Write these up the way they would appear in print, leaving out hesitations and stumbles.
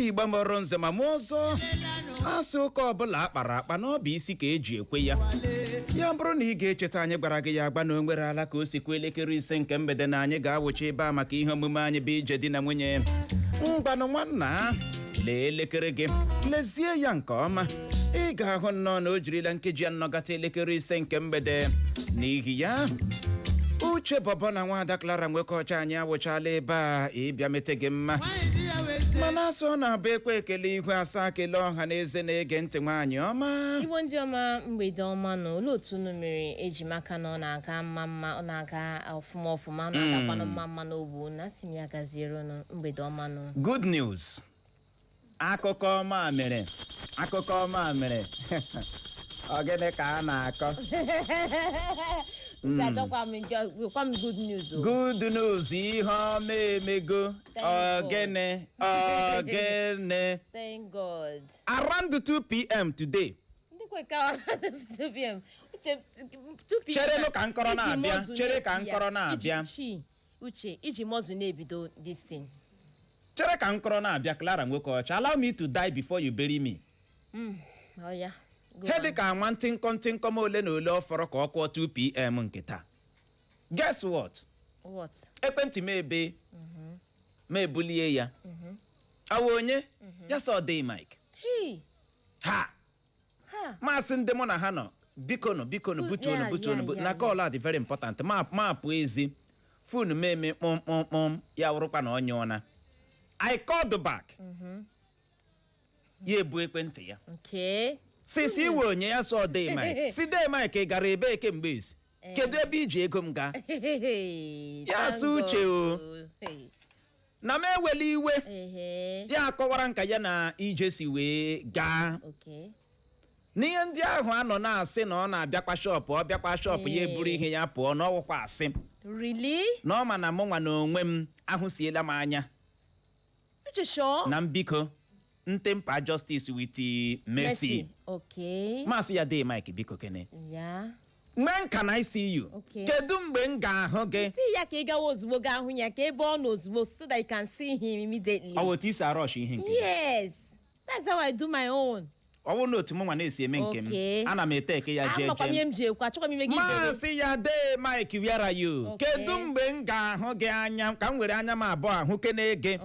Igbo mụrụ nze ma mụọ ọzọ, asị ụka ọbụla akpara akpa na ọ bụ isi ka eji ekwe ya. Ya bụrụ na ị ga-echeta, anyị gwara gị ya agba na o nwere ala ka o sikwa elekere 5 nke mgbede na anyị ga-awụcha ebe a maka ihe omume anyị bụ Ije Di na Nwunye. Ngwanụ nwanna, lee elekere gị, lezie ya nke ọma, ị ga-ahụ nnọọ na o jirila nkeji 4 gata elekere 5 nke mgbede. N'ihi ya, Uche Bọbọ na nwaada Clara Nwekọcha, anyị awụchala ebe a ịbịa mete gị mma. Mana asọ ọ na-abụ ekwe ekele ihu asaa, kelee ọha na eze na-ege ntị. Nwaanyị ọma. Igbo ndị ọma, mgbede ọma nọ. Olee otu unu mere? Eji maka na ọ na-aga mma mma, ọ na-aga ọfụma ọfụma, ọ na-agakwanụ mma mma n'obu na asị m ya gaziere unu. Mgbede ọma nọ. Good news, akụkọ ọma mere, akụkọ ọma mere. Ọ gịnị ka a na-akọ? Achọkwa m nke gwekwa m good news o. Good news, ihe ọma emego. Thank God. Ogene ogene? Thank God. Around 2 p.m. today. Ndị kwe ka 2 p.m., Uche, 2 p.m. Cherenụ ka nkọrọ Iji na-abịa, mọzụ chere ka na-ebi ya. nkọrọ na-abịa. Chi Uche, iji mọzụ na-ebido this thing. Chere ka nkọrọ na-abịa. Clara Nwokeọcha, allow me to die before you bury me. Ọ ya. Go He on. dị ka nwa ntịnkọ ntịnkọm ole na ole ọ fọrọ ka ọ kụọ 2 p.m. nke taa. Guess what? What? Ekwentị m ebe ma ebulie ya, awa onye ya sọ dị Mike. Hey. Ha. Ha. Maasị ndị mụ na ha nọ, bikonu, bikonu, butuonu, butuonu, na call a dị very important. Ma mapụ ezi, phone m eme kpọmkpọmkpọm, ya wụrụkwa na ọ nyụọna. I called back, ya ebu ekwentị ya. Si iwe onye ya sọ dị Mike, si dee Mike, ị gara ebe kemgbe ezi? Kedu ebe iji ego m gaa? Ya sị, "Uche o." Na m ewela iwe. Ya akọwara nka ya na ije si wee gaa n'ihe ndị ahụ a nọ na-asị na ọ na-abịakwa shop, ọ bịakwa shop, ya eburu ihe ya pụọ, na ọwụkwa asị. Really? Na ọ ma na mụ nwa na onwe m ahụsiela m anya. Uche, sure? Na mbiko ntempa justice with mercy. Masị ya, dee Mike, biko kene, when can I see you? Kedu mgbe m ga-ahụ gị? Si ya ka ị gawa ozugbo, gaa hụ ya, ka ebe ọ nọ ozugbo, so that you can see him immediately. Ọ bụ otu isi arọsh ihe nke? Yes, that's how I do my own. Ọ bụrụ na otu mụ nwa na-esi eme nke m, ana m ete eke ya jee. Amakwa m ihe jee m ji ekwu, achọkwa m ime gị ibere. Masị ya, dee Mike, where are you? Kedu mgbe m ga-ahụ gị anya ka m were anya m abụọ ahụ kene gị?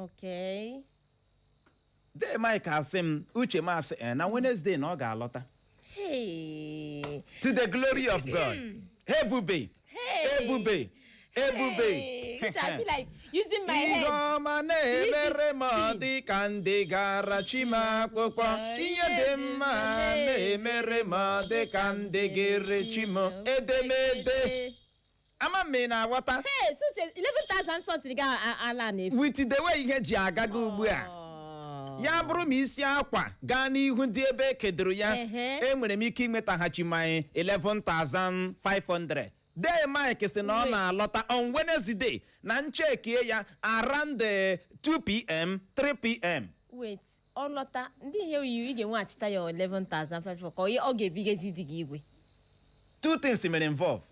Dee Mike asị m, Uche, m asị "Eh, na Wednesday na ọ ga-alọta." Hey. To the glory of God, ebube. Hey. Ebube, ebube. Hey. Uche, I feel like using my Ihe head. ọma na-emere m, ọ dị ka ndị gara chima akwụkwọ. Ihe dị mma na-emere m, ọ dị ka ndị gere chim edemede. Ama m ị na-aghọta. Hey, so Uche, 11,000 something ga ala na-efu. With the way ihe ji agaga ugbu a, ya bụrụ ma isi akwa gaa n'ihu ndị ebe ekedoro ya, enwere m ike inwetaghachi my 11,500. Dee Mike sị na ọ Wait. na-alọta on Wednesday na nchekie ya around 2 p.m., 3 p.m. Wait, ọ lọta, ndị ihe oyiyi ị ga-enweghachita ya 11,500 ka ọ ga-ebigezi di gị igwe? Two things mere involve,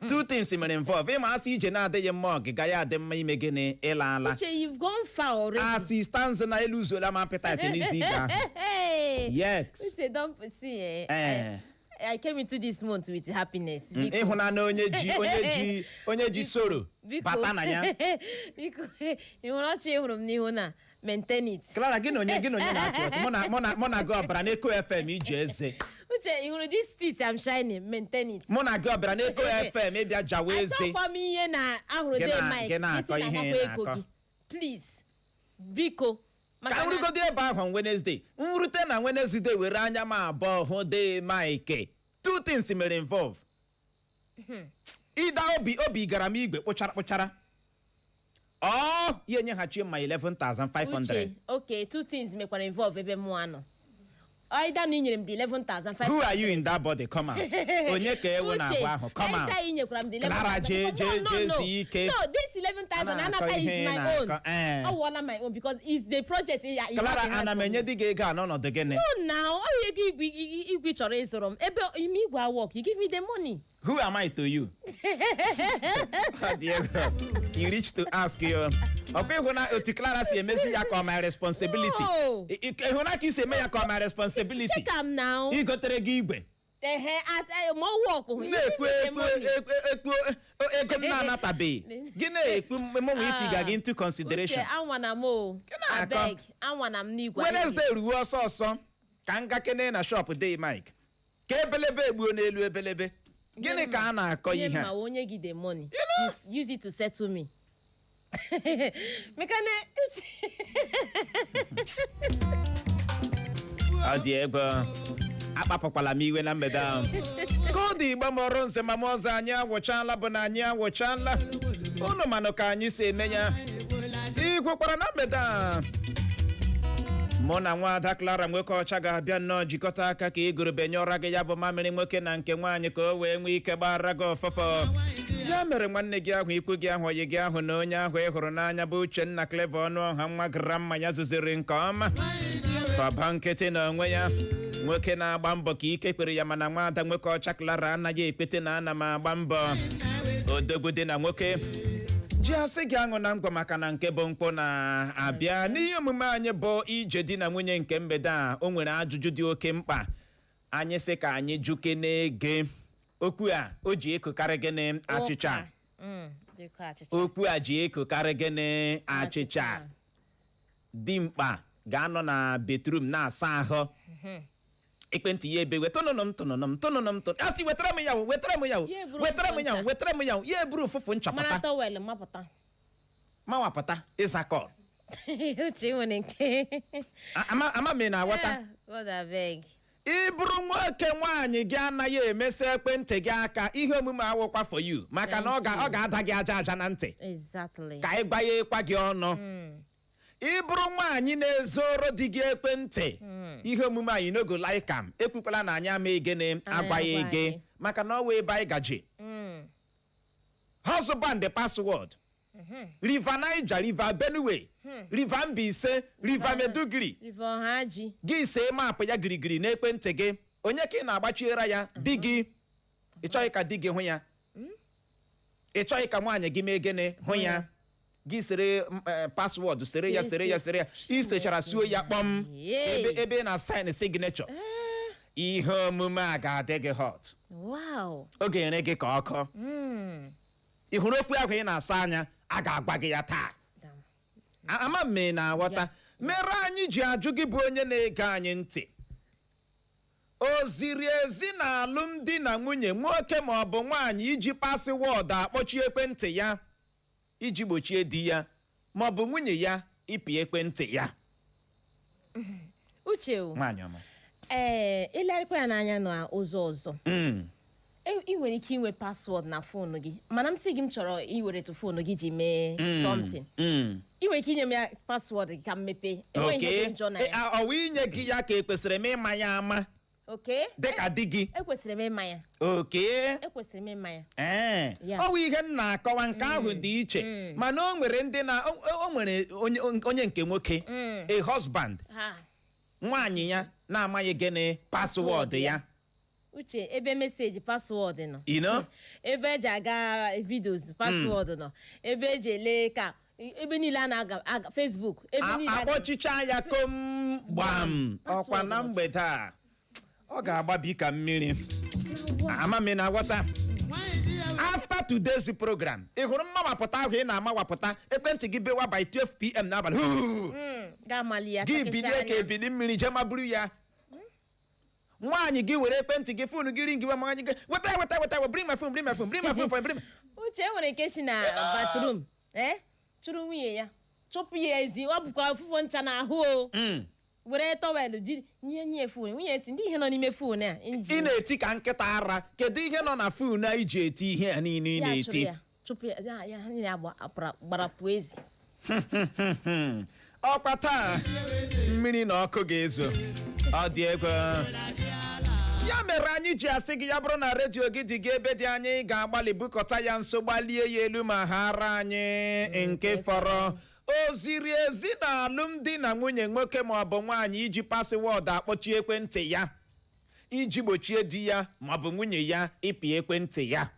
two things mere involve. Ịma asị ije na-adịghị mma, ọgịga ya adị mma ime gịnị? Ịla ala. Uche, you've gone far already. As it stands na elu uzuola m appetite n'isi ije ahụ. Hey. Yes. Uche, don't see, eh, Eh. I came into this month with happiness. Biko. Ịhụnanya onye ji soro Biko. bata na ya. Biko, ị hụrụ ọchị ị hụrụ m n'ihu na maintain it. Clara, gị na onye na-achị ọchị? Mụ na gị ọbara n'Eko FM iji eze. Uche, ị hụrụ this teeth I'm shining? Maintain it. Mụ na gị ọbara n'Eko FM ịbịa jawa eze. Achọkwa m ihe na ahụrụ Gị de gị Mike na-akọ isi ihe ị na-anakwa ego na-akọ. gị. Please, biko. Ka m rugodi ebe ahụ on Wednesday, m rute na Wednesday, were anya m abụọ hụ dee Mike. Two things mere involve. Ịda obi gara m igwe kpụchara kpụchara, ọ ya enyeghachi m ma 11,500. Uche, okay, two things mekwara involve ebe mụ anọ. Either na ị nyere m the 11,500. Who are you in that body? Come out. Onye ka ewu na ahụ ahụ? Come out. Either ị nyekwara m the 11,000. Clara, jee jee No, no, jee no. zuo ike. No, this 11,000 A na-akọ anata ihe is ị my own. na-akọ, eh. Ọ wụọla my own because it's the project you Clara, have in hand ana m for me. enye di gị ego a n'ọnọdụ gịnị? No, now, ọ ego igwe igwe chọrọ ịzụrụ m ebe ime igwe work, you give me the money. Who am I to you? Ọ dị egwu. You reach to ask you. Ọkwa ịhụ na otu Clara si emezi ya ka ọ my responsibility. No. Ịhụ na ka isi eme ya ka ọ my responsibility. Check am now. Igotere gị igwe. Ehe, at ma work. Na-ekwu ekwu ekwu ekwu ego m na-anatabeghị, gị na-ekwu mụnwa itiga gị into consideration. Uche, anwana m o. Na-akọ? Abeg, anwana m n'igwe. Wednesday ruwe ọsọ ọsọ ka m gakene na shop dey Mike ka ebelebe egbuo n'elu ebelebe. Gịnị ka a na-akọ ihe ihe ma a? Onye gị the money, use it to settle me. Mekane Uche. Ọ dị egwu. Akpapụkwala m iwe na mgbede ahụ ka ọ dị. Igbo mọrọ nze ma m ọzọ, anyị awụchala bụ na anyị awụchala unu, manụ ka anyị si eme ya. Igwe kwara na mgbede a, mụ na nwaada Clara nwoke ọcha ga-abịa nnọọ jikọta aka ka igurube nye ụra gị, ya bụ mamịrị nwoke na nke nwaanyị, ka o wee nwee ike gbara gị ọfọfọ. Ya mere, nwanne gị ahụ, ikwu gị ahụ, oyi gị ahụ na onye ahụ ị hụrụ n'anya bụ Uchenna Clever ọnụ ọha, nwa grandma ya zuziri nke ọma, baba nkịtị na onwe ya, nwoke na-agba mbọ ka ike kpere ya, mana nwaada nwoke ọcha Clara anaghị ekpete na ana m agba mbọ. Odogwu dị na nwoke ji asị gị aṅụ na ngwa, maka na nke bụ mkpụ na-abịa n'ihe omume anyị bụ ije di na nwunye nke mgbede a. O nwere ajụjụ dị oke mkpa anyị sị ka anyị juke n'ege. Okwu a o ji ekokarị gịnị? Achịcha. Ụka. Dịka achịcha. Okwu a ji ekokarị gịnị? Achịcha. Dimkpa ga-anọ na bedroom na-asa ahụ, ekwentị ya ebewe tụnụnụ m, tụnụnụ m, tụnụnụ m, tụnụ, a sị wetara m ya o, wetara m ya o. Ya eburu Wetara m ya o. ụfụfụ ncha. Wetara m ya o. Ya eburu ụfụfụ mara nchapụta. Towel mapụta. Mawapụta ịza call. Uche nwere nke. Ama m ị na-aghọta. Ah, God abeg. Ị bụrụ nwoke, nwaanyị gị anaghị emesa ekwentị gị aka, ihe omume awụkwa for you, maka na ọ ga-ada gị aja aja na ntị. Ka ị gbanyekwa gị ọnụ. Ị bụrụ nwaanyị na-ezoro di gị ekwentị, ihe omume anyị no go like am. Ekwukwala na anyị ama egene agwaghị agwa gị anyị. Maka na ọ wee ebe anyị gaji. Husband password, River Niger, River Benue, River Mbaise, River Meduguri. River Ọhaji. Gị see map ya girigiri n'ekwentị gị. Onye ka ị na-agbachiere ya? Di gị. Ị chọghị ka di gị hụ ya, ị chọghị ka nwaanyị gị mee gịnị? Hụ ya. Gị sere password, sere ya, sere ya, sere ya, ị sechara suo ya kpọm. Yay. Ebe ị na sign signature. Ihe omume a ga-adị gị hot. Ọ ga-ere gị ka ọkụ. Ị hụrụ okwu ahụ ị na-asa anya, a ga-agwa gị ya taa. Damn. Ama m ị na-aghọta mere anyị ji ajụ gị bụ onye na-ege anyị ntị: o ziri ezi na alụmdi na nwunye, nwoke ma ọ bụ nwaanyị iji password akpọchi ekwentị ya iji gbochie di ya ma ọ bụ nwunye ya ịpị ekwentị ya? Uche o. Nwaanyị ọma. Ee, ịlarịkwa ya n'anya n'ụzọ ọzọ, ị nwere ike inwe password na phone gị, mana m sị gị m chọrọ iweretụ phone gị ji mee something, ị nwere ike inye m ya password gị ka m mepee. Enweghị ihe dị njọ na ya. Ọ wụ inye gị ya ka ekwesịrị m ịma ya ama dịka di gị? Ekwesịrị m ịma ya. Ekwesịrị m ịma ya. Ee. Ya. Ọ wụ ihe m na-akọwa, nke ahụ dị iche, mana o nwere ndị na o nwere onye nke nwoke, a husband, ha nwaanyị ya na-amaghị gịnị? Password ya. Uche, ebe message password nọ, You know? ebe eji aga videos password nọ, ebe eji ele ka ebe niile a na-aga aga Facebook, ebe niile aga. Akpọchicha ya kom gbam. Password ọkwa na nọchi. Mgbede a ọ ga-agbabi ka mmiri. Ama m ị na-aghọta. After today's program, ị hụrụ mmawapụta ahụ ị na-amawapụta ekwentị gị bewa by 12 p.m. n'abalị, huu, Ga-amali ya gị chakịsịa bilie ka anya. Ebili mmiri jee maburu ya. Nwaanyị gị were ekwentị gị, phone gị ring, nwa nwaanyị gị, weta, weta, weta, bring my phone, bring my phone, bring my phone for bring my. Uche, e nwere nke si na bathroom chụrụ nwunye ya, chụpụ ya ezi. Ọ bụkwa ụfụfụ ncha n'ahụ o. Were towel jiri nye nye phone. Nwunye si ndị ihe nọ n'ime phone a Ị injin na-eti ka nkịta ara. Kedu ihe nọ na phone a iji eti ihe a niile ị ya chụrụ na-eti? Ya chụpụ ya, ya ya ha niile gbara pụọ ezi. Ọkwa taa mmiri na ọkụ ga-ezo. Ọ dị egwu. Ya mere anyị ji asị gị, ya bụrụ na redio gị dị gị ebe dị anya, ị ga-agbalị bukọta ya nso, gbalie ya elu ma ha ara anyị nke fọrọ. O ziri ezi na alụmdi na nwunye, nwoke ma ọ bụ nwaanyị iji password akpọchi ekwentị ya iji gbochie di ya maọbụ nwunye ya ịpị ekwentị ya.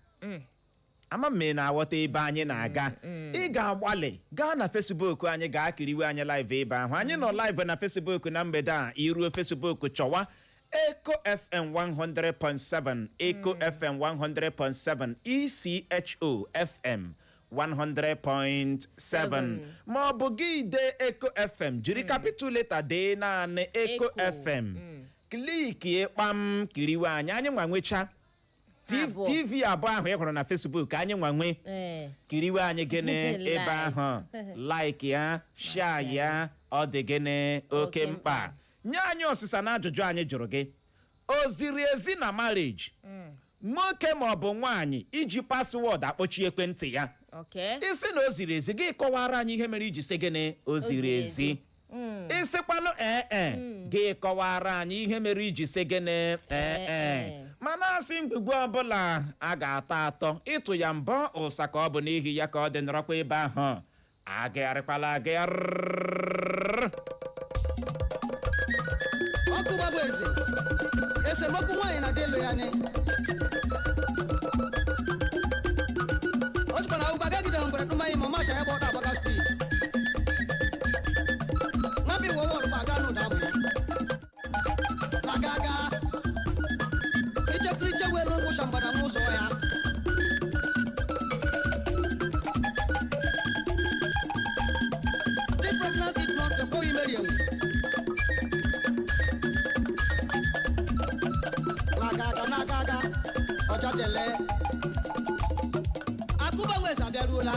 Ama m ị na-aghọta ebe anyị na-aga. Ị ga-agbalị gaa na Facebook anyị, ga-akiriwe anyị live ebe ahụ. Anyị nọ live na Facebook na mgbede a. Iruo Facebook, chọwa Eco FM 100.7, Eco FM 100.7, ECHO FM 100.7, ma ọ bụ gị dee Eco FM, jiri capital letter dee naanị Eco Eco. FM, klikie kpam, kiriwe anyị. Anyị nwa nwecha Abụọ. TV abụọ ahụ ị hụrụ na Facebook, anyị nwa nwe. Kiriwe anyị gịnị ebe Live. ahụ, like ya, share ya, ọ dị gịnị? Oke Oke mkpa. mkpa. Nye anyị ọsịsa na ajụjụ anyị jụrụ gị: o ziri ezi na marriage, nwoke ma ọ bụ nwaanyị iji password akpọchi ekwentị ya? Isi na o ziri ezi, gị kọwara anyị ihe mere iji sị gịnị? O ziri ezi. Ịsịkwanụ ee e, gị kọwara anyị ihe mere iji sị gịnị? Ee e. Ee. Mana asị mgbugbu ọbụla a ga-atọ atọ, ịtụ ya mbọ ụsa ka ọ bụ. N'ihi ya ka ọ dị, nọrọkwa ebe ahụ, agagharịkwala agagharị. Ọkụ gbabụ eze esemokwu nwaanyị na di elu ya ni o jikwara ahụba gagide ngwere dụmanyị ma ọmasha ya bụ ọdọ agbaga speed nwabi wo wọrụ ma aga n'ụda abụ ya aga aga ichekiriche wee n'ụkwụcha mgbada n'ụzọ ya. Dị pregnancy not ekpoghi meri enwe n'aka aka n'aka aka ọjọjele akụgbanweze abịaruola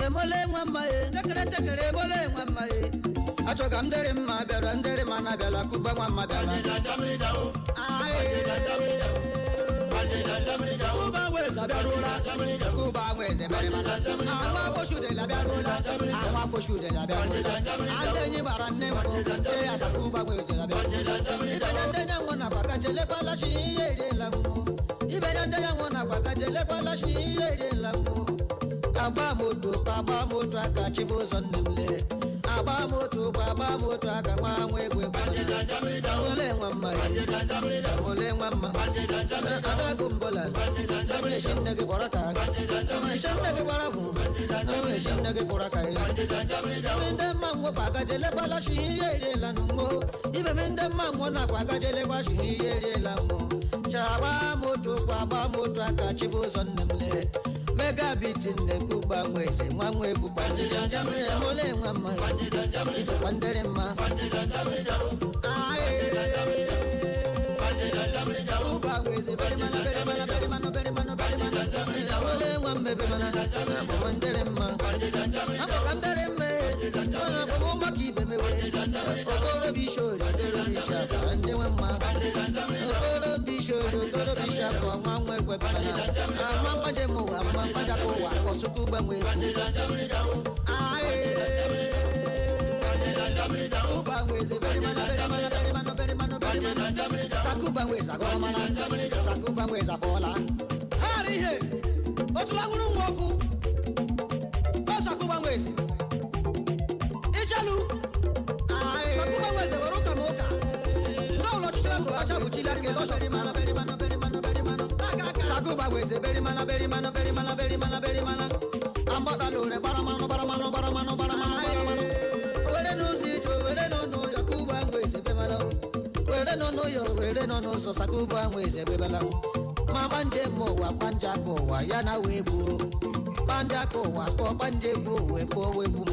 emole nwa mma e tekere tekere emole nwa mma e achọga m dịrị mma bịara ndịrị ma na abịala kụba nwa mma bịala. Kụba nweze abịaruola, kụba nweze bịara mana àwọn afọṣudẹ abịaruola, àwọn afọṣudẹ abịaruola ndị enyi gbara nne mbụ chere asa kụba nweze abịaruola. Ibenya ndị nyanwụ na gbaka jelekwala shi ihe eriela mbụ, ibenya ndị nyanwụ na gbaka jelekwala shi ihe eriela mbụ. Agba moto agba moto aka chibụzọ nne m lee, agba moto agba moto aka nwa nwa egwu egwu ole nwa mma ya ole nwa mma adagụ mbọla esi nne gị kwara ka esi nne gị gbara bụ esi nne gị kwara ka ya. Ndị mma nwụ kwa agajelekwala shi ihe eriela n'ugbo ibe m, ndị mma nwụ na kwa agajelekwa shi ihe eriela mbụ chagba moto kwa agba moto aka chibụzọ nne m lee mega biti nne kugba nwa eze nwa nwa egbukpa ole nwa mma isokwa ndịrị mma. Ụba nwa eze bere mana bere mana bere mana bere mana bere mana ole nwa mmebe mana agbọmọ ndịrị mma agbọka ndịrị mma mana agbọmọ maka ibe mewe okorobishori okorobishafa ndị nwe mma okorobishori okorobishafa nwa nwa ekwebana ama mgbaje m ụwa ama mgbajapụ ụwa kọsụkwu gbanwe. Ụba nweze bere mana bere mana bere mana bere mana bere mana sakuba nweze agọrọmana sakuba nweze abọọla ha ihe otula nwụrụ nwa ọkụ ọ sakuba nweze ichelu sakuba nweze were ụka ma ụka ndị ụlọ ọchịchị kwuru ọcha bụ chila kele ọchọrọ mana bere mana bere mana bere mana sakuba nweze bere mana bere mana bere mana bere mana bere mana amgbadala ore gbara mmanụ gbara mmanụ gbara mmanụ gbara mmanụ gbara mmanụ were n'ụzọ ije were n'ọnụ ya kuba nweze bemala were n'ọnụ ya were n'ọnụ ụzọ sakuba nweze bemala ma gbanje m ụwa gbanje aka ụwa ya na wee gburu gbanje aka ụwa kpọọ gbanje egwu wee kpọọ wee gbu m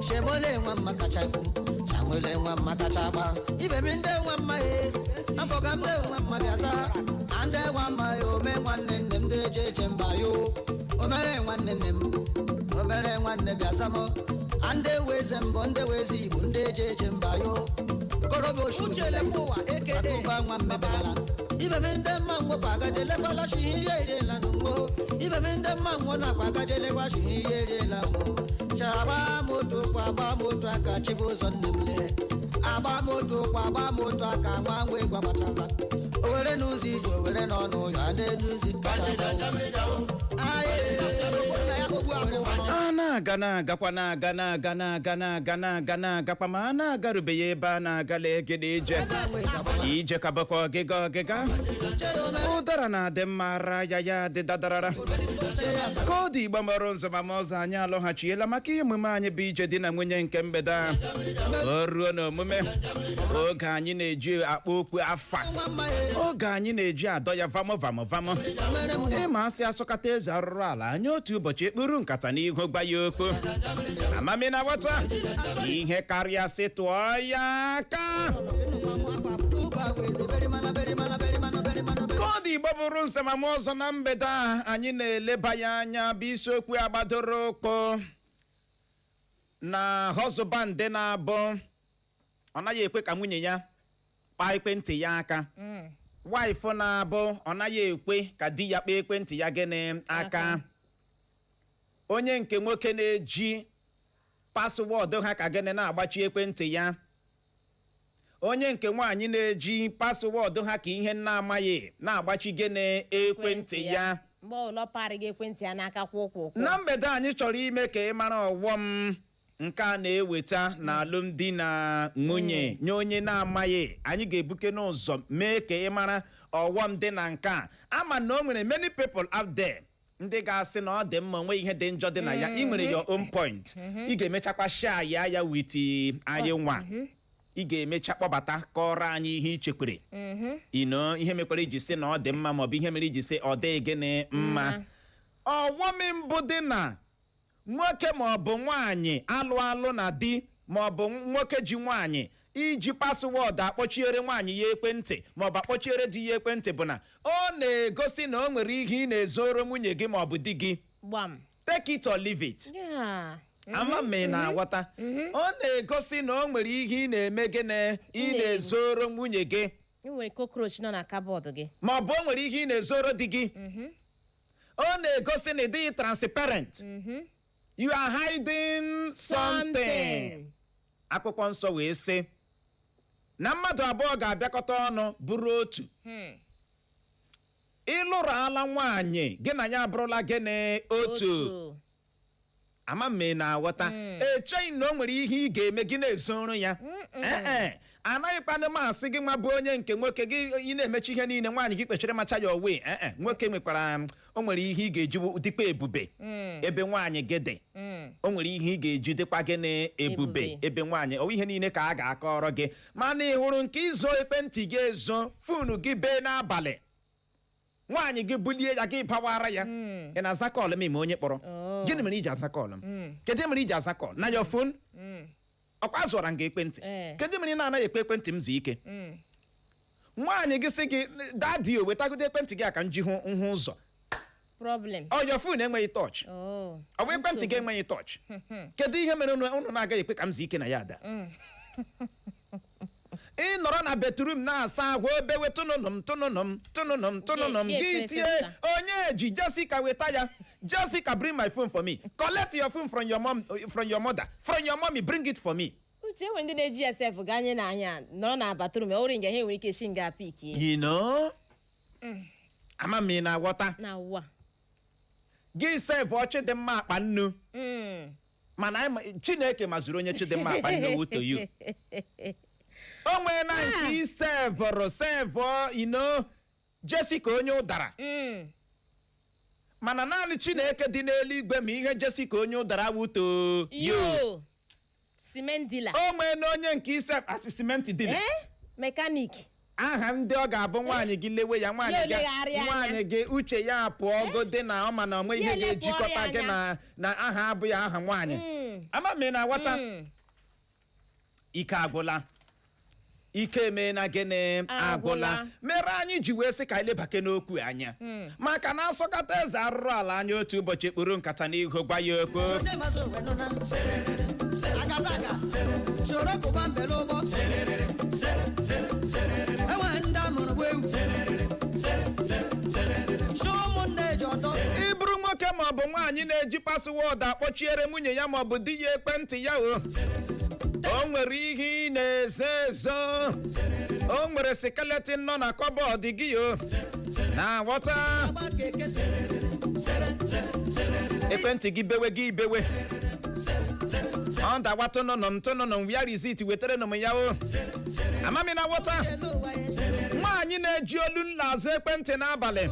shemole nwa mma kacha ekwu shamole nwa mma kacha agba ibe m ndị nwa mma e abọga m ndị nwa mma bịa zaa a ndị nwa mma e ome nwanne nne m ndị eje eje mba yo omere nwanne nne m omere nwanne bịa zamọ a ndị weze mbọ ndị weze igbo ndị eje eje mba yo okorobịa oshulekwa nwa mmebara ibe m ndị mma nwekwa agajelekwala shi ihe eriela n'ugbo ibe m ndị mma nwụ nakwa agajelekwa shi ihe eriela mbụ chagba moto kwa agba moto aka chibụzọ nne m lee agba moto kwa agba moto aka nwa nwa egwu agbatala owere n'ụzọ ije owere n'ọnụ ya n'elu ụzọ kacha. A na-aga, na-agakwa, na-aga, na-aga, na-aga, na-aga, na-aga, na-agakwa, ma a na-agarubeghị ebe a na-agala. Egede ije ije ka bụkwa ọgịga ọgịga. Ụdara na-adị mma ra ya, ya dị dadarara ka ọ dị. Igbo mọrọ nzọ ma ma ọzọ, anyị alọghachiela maka ihe omume anyị bụ Ije Di na Nwunye nke mgbede a. O ruo n'omume oge anyị na-eji akpọ okwu afa, oge anyị na-eji adọ ya vamụ vamụ vamụ. Ịma asị asụkata eze arụrụ ala anyị otu ụbọchị ekpuru nkata n'ihu gba ya okwu amami na ghọta ihe karịa sị tụọ ya aka. Ka ọ dị, Igbo bụrụ nsamama ọzọ, na mgbede a anyị na-eleba ya anya bụ isiokwu agbadoro ụkwụ na husband na-abụ ọ naghị ekwe ka nwunye ya kpaa ekwentị ya aka, wife na-abụ ọ naghị ekwe ka di ya kpaa ekwentị ya gịnị aka, onye nke nwoke na-eji password ha ka gịnị na-agbachi ekwentị ya, onye nke nwaanyị na-eji password ha ka ihe na-amaghị na-agbachi gịnị ekwentị ya. Mgbe ọbụla ọ parị gị ekwentị ya n'aka kwụ ụkwụ ụkwụ. Na mgbede anyị chọrọ ime ka ị mara ọghọm nke a na-eweta n'alụmdi na nwunye nye onye na-amaghị. Anyị ga-ebuke n'ụzọ mee ka ị mara ọghọm dị na nke a. Ama na o nwere many people out there ndị ga-asị na ọ dị mma, onwe ihe dị njọ dị na ya. Ị nwere your own point, ị ga-emechakwa share ya ya with anyị nwa. Ị ga-emecha kpọbata kọrọ anyị ihe i chekwere ino, ihe mekwara iji sị na ọ dị mma maọbụ ihe mere iji sị ọ dịghị gịnị mma. Ọghọm mbụ dị na nwoke maọbụ nwaanyị alụ alụ na di maọbụ nwoke ji nwaanyị iji password akpọchiere nwaanyị ya ekwentị maọbụ akpọchiere di ya ekwentị bụ na ọ na-egosi na o nwere ihe ị na-ezoro nwunye gị maọbụ di gị. Gbam. Take it or leave it. Ama m ị na-aghọta. Ọ na-egosi na o nwere ihe ị na-eme gịnị, ị na-ezoro nwunye gị. Ị nwere cockroach nọ na cupboard gị. Ma ọ bụ o nwere ihe ị na-ezoro di gị. Ọ na-egosi na ị dịghị transparent, you are hiding something. Akwụkwọ Nsọ wee sị na mmadụ abụọ ga-abịakọta ọnụ bụrụ otu. Ịlụrụ ala nwaanyị, gị na ya abụrụla gịnị? Otu. Ama m ị na-aghọta. Echeghị na o nwere ihe ị ga-eme gị na-ezoro ya. Ee, anaghịkwanụ m asị gị nwa bụ onye nke nwoke gị ị na-emechi ihe niile nwaanyị gị kpechiri macha ya owe. Ee, nwoke nwekwara, o nwere ihe ị ga-eji dịkwa ebube ebe nwaanyị gị dị. O nwere ihe ị ga-eji dịkwa gị na ebube Ebube. ebe nwaanyị. Ọ ihe niile ka a ga-akọrọ gị, mana ị hụrụ nke izo ekwentị gị, ezo phone gị bee n'abalị, nwaanyị gị bulie ya, gị bawara ya, ị na-aza call m? Ime onye kpọrọ? Oh. Gịnị mere iji aza call m? Kedu mere iji aza call na your phone? Ọkwa zụra m gị ekwentị. Kedu mere ị na-anaghị ekwe ekwentị m zuo ike? Nwaanyị gị sị gị, "Daddy, o wetagodo ekwentị gị a ka m ji hụ nhụ ụzọ." Problem. Ọ your phone enweghị touch. Oh. Ọ bụ ekwentị gị enweghị touch. Kedu ihe mere unu na-agaghị ekwe ka m zuo ike na ya ada? Ị nọrọ na bedroom na-asa ahụ, obewe tụnụnụ m, tụnụnụ m, tụnụnụ m, tụnụnụ m. Gị gị efere tie fesa. Onye ji Jessica weta ya. "Jessica, bring my phone for me. Collect your phone from your mom, from your mother, from your mommy. Bring it for me." Uche, enwere ndị na-eji ya sef gaa nye n'anya nọrọ na bathroom ọrụ nga ha nwere ike shi nga pick. You know, ama m ị na-aghọta. Na ụwa. Gị sef ọchị dị mma akpa nnu. Mana Chineke maziri onye Chidimma akpa nnu wuto you. O nwee na nke isevụrụ sevụọ ino Jessica onye ụdara. Mana naanị Chineke dị n'eluigwe ma ihe Jessica onye ụdara wuto yo. Yo, cement dealer. O nwee na onye nke ise asị cement dealer. Eh, mechanic. Aha ndị ọ ga-abụ nwaanyị gị lewe ya, nwaanyị Ya gị olegharịa anya. nwaanyị gị uche ya pụọ gode na ọ ma na onwe ihe Ya elepụ ga-ejikọta ya gị anya. na aha abụghị aha nwaanyị. Ama m ị na-aghọta. Ike agwụla, ike emee na gịnị? Agwụla. Agwụla. Mere anyị ji wee sị ka anyị lebake n'okwu anya, maka na asọkata eze arụrụ ala anya otu ụbọchị kpuru nkata n'ihu gwa ya okwu. Agadaga soro kụba mbe n'ụgbọ enwe ndị amụrụ bụ ewu si ụmụnne ji ọtọ. Ị bụrụ nwoke maọbụ nwaanyị na-eji password akpọchiere nwunye ya maọbụ di ya ekwentị ya, o nwere ihe ị na-ezo ezo, o nwere skeleton nọ na cupboard gị o na-aghọta. Agba keke. Ekwentị gị bewe, gị bewe, ọ dawa tụnụnụ tụnụnụ, where is it? Wetara m ya o. Amami na wọta nwaanyị na-eji olu nla azụ ekwentị n'abalị.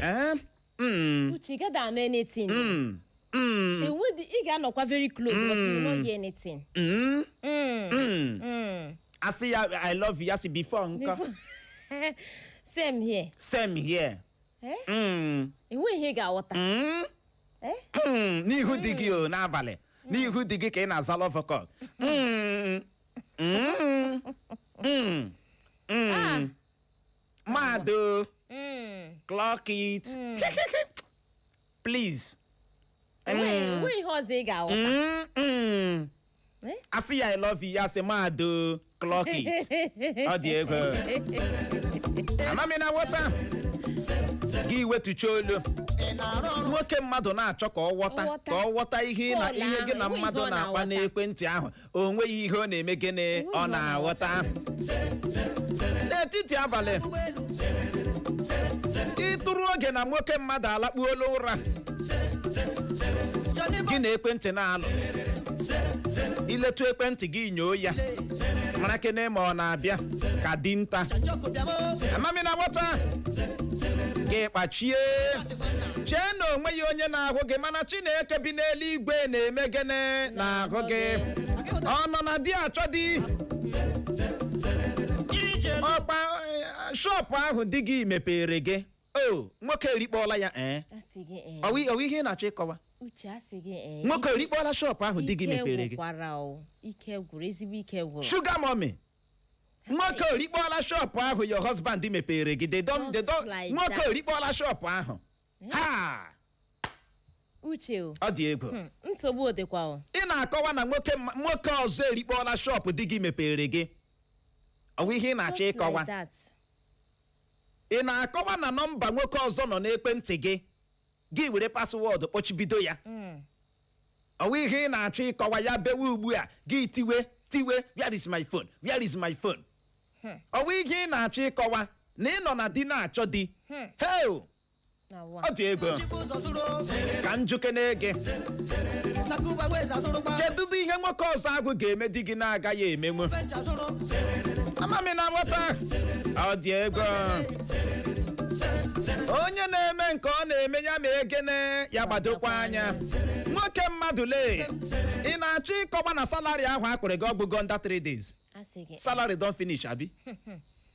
Eh? Uche, ị gaghị anụ anything. Enwedị ị ga-anọkwa very close, but you will not hear anything. Asị ya, "I love you," ya sị, "Before nkọ?" Same here. Same here. Eh? Enweghị ihe ị ga-aghọta. Eh? N'ihu di gị o, n'abalị, n'ihu di gị ka ị na-aza love call. Ah. Mmadụ clock it, please. Enweghị ihe ọzọ ị ga-aghọta. Eh? Asị ya, "I love you," ya sị, "Mmadụ clock it." Ọ dị ego. Amami na nghọta gị wetucha olu. Ị na-arụ ọrụ? Nwoke mmadụ na-achọ ka ọ ghọta Ghọta. ka ọ ghọta ihe ị na Call ihe gị ahụ, na enweghị mmadụ ihe ọ na-akpa na-aghọta. n'ekwentị ahụ. O nweghị ihe ọ na-eme gịnị, Enweghị ọ ihe ọ na-aghọta. N'etiti abalị, ụgbọelu. Ịtụrụ oge na nwoke mmadụ alakpuola ụra, Johnny. Gị na ekwentị na-alụ. Iletu ekwentị gị, nyoo ya, mara kene ma ọ na-abịa ka dinta. Njọkụ bịa mo. Amami na nwata gị kpachie, chee na onwe ya onye na-ahụ gị, mana Chineke bi n'eluigwe na-eme gịnị, na-ahụ gị. Ọ nọ na di achọ di ọkpa shop ahụ di gị mepere gị o. Nwoke erikpọọla ya ee. Asị gị ee. Ọwụ ihe ị na-achọ ịkọwa? Uche, asị gị ee. Nwoke erikpọọla shop ahụ di gị Ike mepere gị. gwụkwara o, ike gwụrụ, ezigbo ike gwụrụ. Sugar mommy, nwoke erikpọọla shop ahụ your husband mepere gị. They don't, they Just don't, like nwoke that. erikpọọla shop ahụ ha. Uche o. Ọ dị egwu. Nsogbu dịkwa o. Ị na-akọwa na nwoke ọzọ erikpọọla shop di gị mepere gị. Ọ bụ ihe ị na-achọ Just ịkọwa? like that. Ị na-akọwa na nọmba nwoke ọzọ nọ n'ekwentị gị, gị were password kpọchibido ya? Ọ bụ ihe ị na-achọ ịkọwa? Ya bewe ugbu a, gị tiwe tiwe, "Where is my phone? Where is my phone?" Ọ bụ ihe ị na-achọ ịkọwa na ị nọ na di na-achọ di? Heo! Na wa. Ọ dị ego. Chibụzọ zụrụ. Ka njukene gị. Sakuba weza zụrụkwa. Kedu ihe nwoke ọzọ ahụ ga-eme di gị na-agaghị emenwu? Venture zụrụ. Amami na nghọta, ọ dị ego. Onye na-eme nke ọ na-eme ya ma egene ya gbadokwa anya. Nwoke mmadụ, lee, ị na-achọ ịkọwa na salary ahụ akpịrị gị ọgbụgo under 3 days? Asị gị. Salary don finish, abi?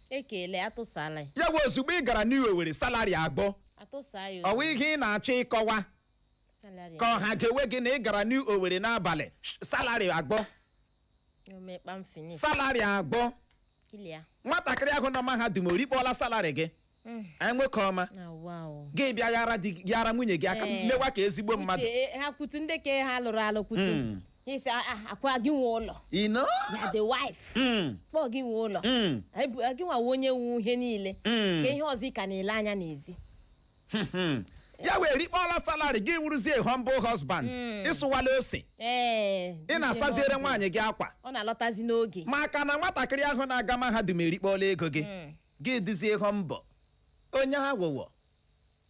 Ekele, atụsala ya. Ya bụ ozugbo ị gara New Owerri, salary agbọ. Atụsa ya. Ọwa ihe ị na-achọ ịkọwa? Salary. Ka ọha ga-ewe gị na ị gara New Owerri n'abalị, salary agbọ. Omekpa m finish. Salary agbọ. Kilia. Nwatakịrị ahụ nọ mahadum orikpọọla salary gị. Anyị nwoke ọma, Na wa o. gị bịa yara di, yara nwunye gị aka, Ee. mewa ka ezigbo mmadụ. Uche, ha kwutu, ndị ke ha lụrụ alụ kwutu. Isi akwa gị nwe ụlọ. You know? Ya the wife. Kpọọ gị nwe ụlọ. Gị nwa onye nwe ihe niile. Ka ihe ọzọ ị ka na-ele anya n'ezi. Ya wee rikpọọla salary gị, wụrụzie humble husband, ịsụwala ose. Ị na-asaziere nwaanyị gị akwa. Ọ na-alọtazi n'oge. Maka na nwatakịrị ahụ na-aga mahadum erikpọọla ego gị, gị duzie humble. Onye aghụghọ,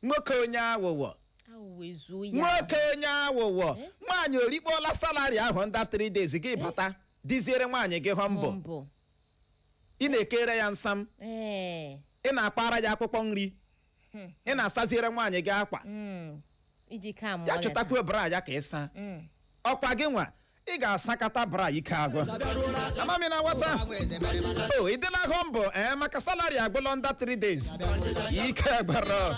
nwoke onye aghụghọ. Aghụghọ ezuo ya. Nwoke onye aghụghọ. Nwaanyị orikpọọla salary ahụ nda 3 days, gị bata diziere nwaanyị gị humble. Mbụ. Ị na-ekere ya nsam. Ị na-akpara ya akwụkwọ nri, ị na-asaziere nwaanyị gị akwa. Iji ka mụọ Ya chụtakwuo bra ya ka ị saa. Ọkwa gị nwa ị ga-asakata bra, ike agwụ. Amami na nwata o, ị dịla humble ee, maka salary agwụla under 3 days, ike gbara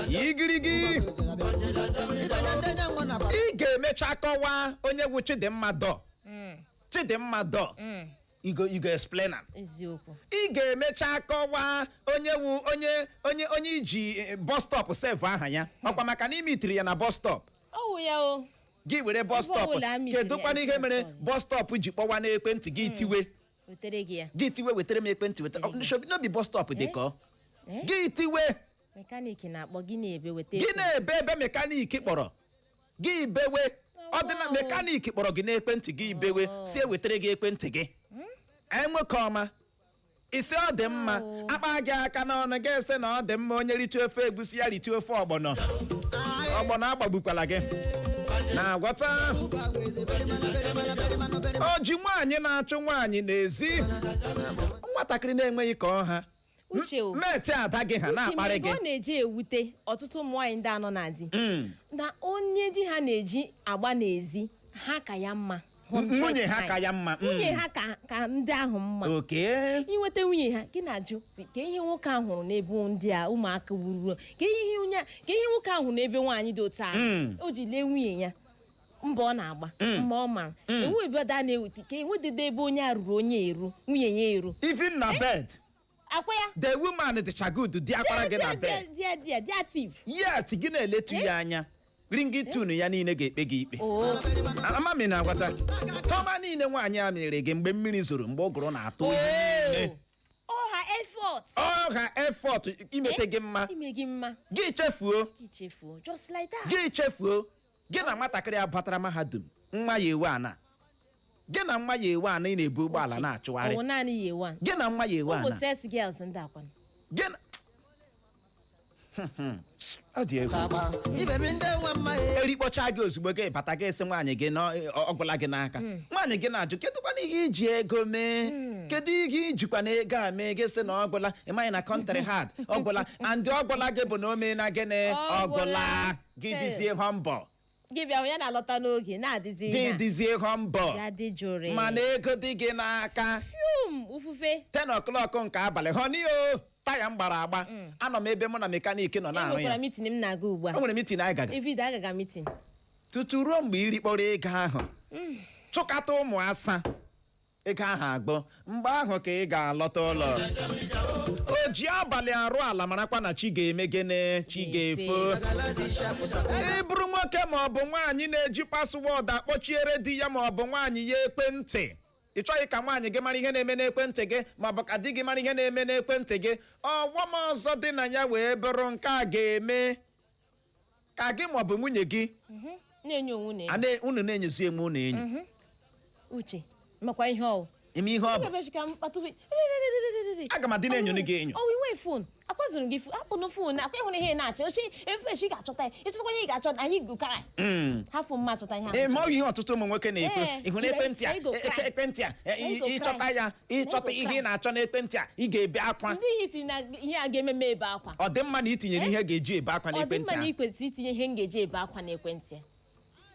igirigi. Ị ga-emecha kọwaa onye wu Chidimma dọ Chidimma dọ. You go explain am. Eziokwu. Ị ga-emecha kọwaa onye wu onye iji bus stop save aha ya. Ọkwa maka na imitiri ya na bus stop? Ọ wụ ya o. Gị were bus stop. Ọbụla a mitiri Kedu ya kwana ihe na mere bus stop? Bus stop ji kpọwa n'ekwentị gị, tiwe. Wetere gị ya. Gị tiwe, "Wetara m ekwentị, wetara." No be bus stop dị ka ọ Eh? gị tiwe. Mechanic na-akpọ gị na-ebe, weta Gị ekwentị. na-ebe ebe mechanic kpọrọ gị bewe. Ọ dị na Wow. mechanic kpọrọ gị n'ekwentị, gị bewe, si ewetara gị ekwentị gị. Enweke ọma isi ọ dị mma. Wow. Akpa gị aka n'ọnụ, gị ese na ọ dị mma. Onye riche ofe egusi, ya riche ofe ọgbọnọ. Ọgbọ na-agbagbukwala gị na-agwọta. O ji nwaanyị na-achụ nwaanyị n'ezi, nwatakịrị na-enweghị ka ọ ha. Uche o. Meti ada gị ha na-akparị Uche, gị. mgbe ọ na-eji ewute ọtụtụ ụmụ nwaanyị ndị anọ na di na onye di ha na-eji agba n'ezi ha ka ya mma 100 Nwunye ha ka times. ya mma. Nwunye ha ka ndị ahụ mma. Inweta nwunye ha, gị na-ajụ sị, ka ihe nwoke ahụ hụrụ n'ebe ndị a ụmụaka wuru, ka ihe nwoke ahụ hụrụ n'ebe nwaanyị dị otu ahụ o ji lee nwunye ya mbọ ọ na-agba mma ọ mara enwe ebe da na-ewute ka enwedede ebe onye a ruru onye eru nwunye ya eru. Even na bed, akwa ya. The woman dịcha good, dị akwara gị na bed. Dị dị dị active. Yet gị na-eletu ya anya, ringtone ya niile ga-ekpe gị ikpe. Oo. Amami na-agwata tọma niile nwaanyị a mere gị mgbe mmiri zoro, mgbe ụgụrụ na-atụ, ihe niile. Ọ ha effort. Ọ ha effort imete gị mma. Ime gị mma. Gị chefuo. Gị chefuo just like that. Gị chefuo gị na nwatakịrị a batara mahadum, nwa ya ewe ana, gị na nwa ya ewe ana, ị na-ebu ụgbọala Uche, na-achụgharị. ọ wụ naanị ya ewe a. Gị na nwa ya ewe Ụmụ ana. sex girls ndị akwana. Gị na ọ dị egwu. Erikpọcha gị ozugbo, gị bata, gị esi nwaanyị gị na ọ gwụla gị n'aka. Nwaanyị gị na-ajụ, kedụkwana ihe iji ego mee? Kedu ihe ijikwa na ego a mee? Gị sị na ọ gwụla. Ị maghị na country hard ọ gwụla, and ọ gwụla gị bụ na o mee na gịnị? Ọ Ọ gwụla. gwụla. Gị dịzie humble. Gị bịa hụ ya na-alọta n'oge na-adịzi Gị ihe a. dịzie humble. Ya dị jụrụ. Mana ego dị gị n'aka. Fium, ufufe. 10 o'clock nke abalị, honey o, taya m gbara agba, anọ m ebe mụ na mechanic nọ na-arụ Enwekwara ya. meeting m na-aga ugbu a. O nwere meeting anyị gaga. David agaga meeting. Tutu ruo mgbe iri kpọrọ ego ahụ chụkata ụmụ asa, ego ahụ agbọ, mgbe ahụ ka ị ga-alọta ụlọ. O ji abalị arụ ala, marakwa na chi ga-eme gịnị? Chi ga-efo. Ị bụrụ nwoke ma ọ bụ nwaanyị na-eji password akpọchiere di ya ma ọ bụ nwaanyị ya ekwentị, ị chọghị ka nwaanyị gị mara ihe na-eme n'ekwentị gị ma ọ bụ ka di gị mara ihe na-eme n'ekwentị gị, ọghọm ọzọ dị na ya wee bụrụ nke a ga-eme ka gị ma ọ bụ nwunye gị Na-enye onwe na a unu na-enyozi enwe unu enyo. Uche, makwa ihe ọwụ. Ime ihe ọ bụ. Aga ka m kpatụ. Aga m adị na-enyo gị enyo. Ọ inwe phone, akwazụrụ gị phone, hapụnụ phone akwa ịhụrụ ihe ị na-achọ ochi efu echi ga-achọta ya, ịchọtakwa ihe ị ga-achọta, anyị gụkara hafụ mma achọta ihe ahụ. Ee, ma ọ bụ ihe ọtụtụ ụmụ nwoke na-ekwu. Ee, Ị hụrụ ekwentị a? ego cry. Ekwentị a, Ego cry. ịchọta ya, ịchọta Ego ihe cry. ị na-achọ n'ekwentị a, ị ga-ebe akwa. Ndị ihe itinye na ihe a ga-eme m ebe akwa. Ọ dị mma na itinyere ihe ga-eji ebe akwa Ọ dị n'ekwentị mma na a. ị kwesịrị itinye ihe m ga-eji ebe akwa n'ekwentị a.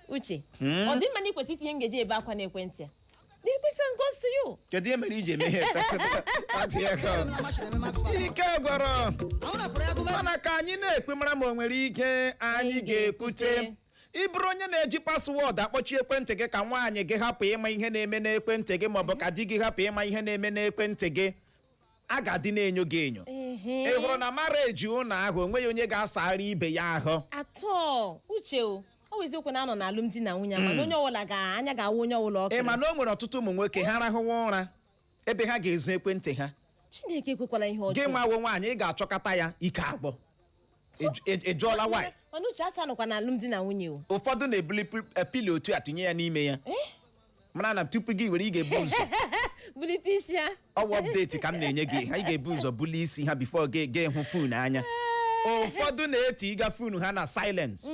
Uche, ọ dị mma na ị kwesịrị itinye m ga-eji ebe akwa n'ekwentị a. The question goes to you. Kedu ihe mere iji eme ihe pesịrị? Ọ dị ego. Ike gwọrọ. Mana ka anyị na-ekpe mara ma o nwere ike anyị Anyị ga-ekwute. ga-ekwute. Ị bụrụ onye na-eji password akpọchi ekwentị gị ka nwaanyị gị hapụ ịma ihe na-eme n'ekwentị gị maọbụ ka di gị hapụ ịma ihe na-eme n'ekwentị gị, a ga-adị na-enyo gị enyo. Ị hụrụ na marriage ụlọ ahụ, onweghị onye ga-asagharị ibe ya ahụ. Atọ, Uche o, ọ bụ eziokwu na anọ n'alụmdi na nwunye, mana onye ọbụla ga anya ga-awụ onye ọbụla Ị ọkụ. ma na o nwere ọtụtụ ụmụ nwoke, ha rahụwa ụra ebe ha ga-ezu ekwentị ha. Chineke ekwekwala ihe Gị ọjọọ. nwawo nwaanyị, ị ga-achọkọta ya ike agbọ. Ị jụọla nwaanyị? Mana Uche, asa nọkwa n'alụmdi na nwunye o. Ụfọdụ na-ebuli pillow otu a tinye ya n'ime ya, mara na tupu gị were, ị ga-ebu ụzọ Bulite isi ya. Ọwa update ka m na-enye gị ha. Ị ga-ebu ụzọ bulie isi ha before gị ga hụ phone anya. Ụfọdụ na-eti ịga phone ha na silence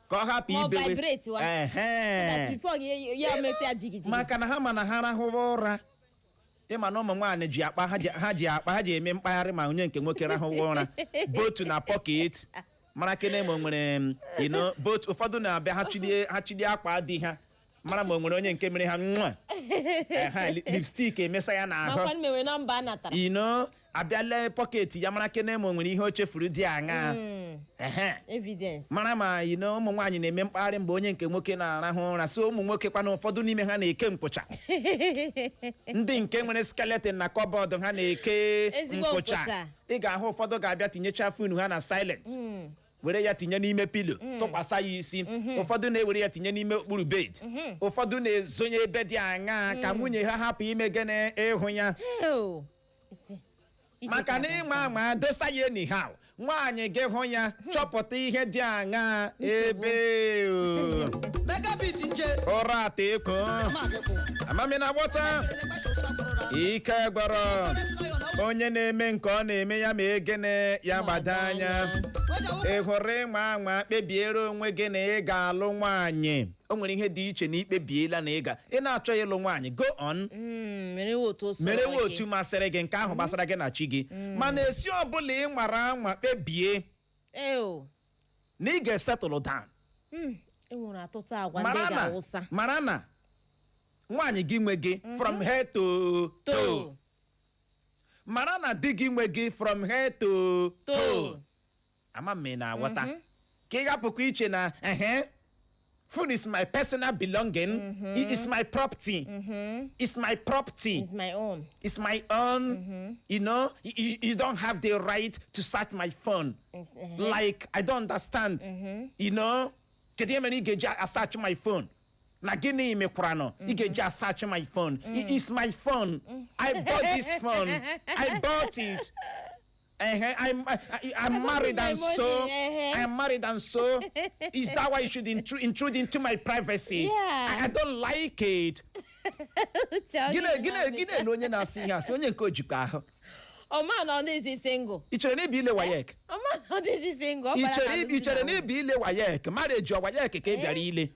ka ọ hapụ Ma ọ ibewe. vibrate wa. Ehe. Before gị ya mete ya jigijigi. Maka na ha ma na ha rahụwa ụra, ịma na ụmụ nwaanyị ji akpa ha, ji akpa ha ji eme mkpagharị, ma onye nke nwoke rahụwa ụra, both na pocket, mara kene ma o nwere both. Ụfọdụ na-abịa ha chilie akwa di ha, mara ma o nwere onye nke mere ha nwa ehe lipstick emesa ya n'ahụ. Makwa mmewe nọmba a natara. Abịa lee pocket ya, mara kene ma o nwere ihe o chefuru dị aṅaa. Ehe. Evidence. Mara ma ụmụ nwaanyị na-eme mkpagharị mgbe onye nke nwoke na-arahụ ụra. So ụmụ nwoke kwana, ụfọdụ n'ime ha na-eke nkwụcha. Ndị nke nwere skeleton na cupboard ha na-eke Ezigbo nkwụcha. nkwụcha. Ị ga-ahụ ụfọdụ ga-abịa tinyecha phone ha na silent, were ya tinye n'ime pillow, tụkwasị ya isi. Ụfọdụ na-ewere ya tinye n'ime okpuru bed. Ụfọdụ na-ezonye ebe dị aṅaa ka nwunye ha hapụ ime gịnị? Ịhụ ya. Ew. Isi. Maka na ịma ama dosa ya anyhow, nwaanyị gị hụ ya, chọpụta ihe dị aṅaa ebe o. Megabit nje. Ụra ata eko. Amami na gbọta ike gwọrọ. Onye na-eme nke ọ na-eme ya ma egene ya gbado anya. Ị hụrụ ịnwa anwa kpebiere onwe gị na ị ga-alụ nwaanyị, o nwere ihe dị iche na ikpebiela na ị ga ị na-achọ ịlụ nwaanyị, go on. Merewe otu o soro Merewe gị. Otu masịrị gị, nke ahụ gbasara gị na chi gị. Mana esi ọbụla ị nwara anwa kpebie Eo. na ị ga-esetụlụ down, E nwere ọtụtụ agwa ndị mara na ga-awụsa. Mara na nwaanyị gị nwe gị from head to toe. Toe. Mara na di gị nwe gị from head to toe. Toe. Ama m ị na-aghọta. Ka ị hapụkwa iche na ehe, phone is my personal belonging. It is my property. It's my property. It's my own. It's my own. You don't have the right to search my phone. Like, I don't understand. Kedu ihe mere ị ga-eji asearch my phone? Na gịnị mekwaranụ ị ga-eji asearch my phone? It is my phone. I bought this phone. I bought it. I'm Bought married it my and so money, eh. I'm married and so is that why you should intrude into my privacy? I don't like it. Gịnị gịnị gịnị na onye na-asị ihe asị onye nke o jikwa ahụ? Ọma na ọ dịzi single. Ị chere na ịbụ ile WAEC? Ọma na ọ dịzi single. Ọ Ị gbara chere alụmdi ị chere na na ịbụ ile WAEC, marriage ọ WAEC ka ị bịara ile?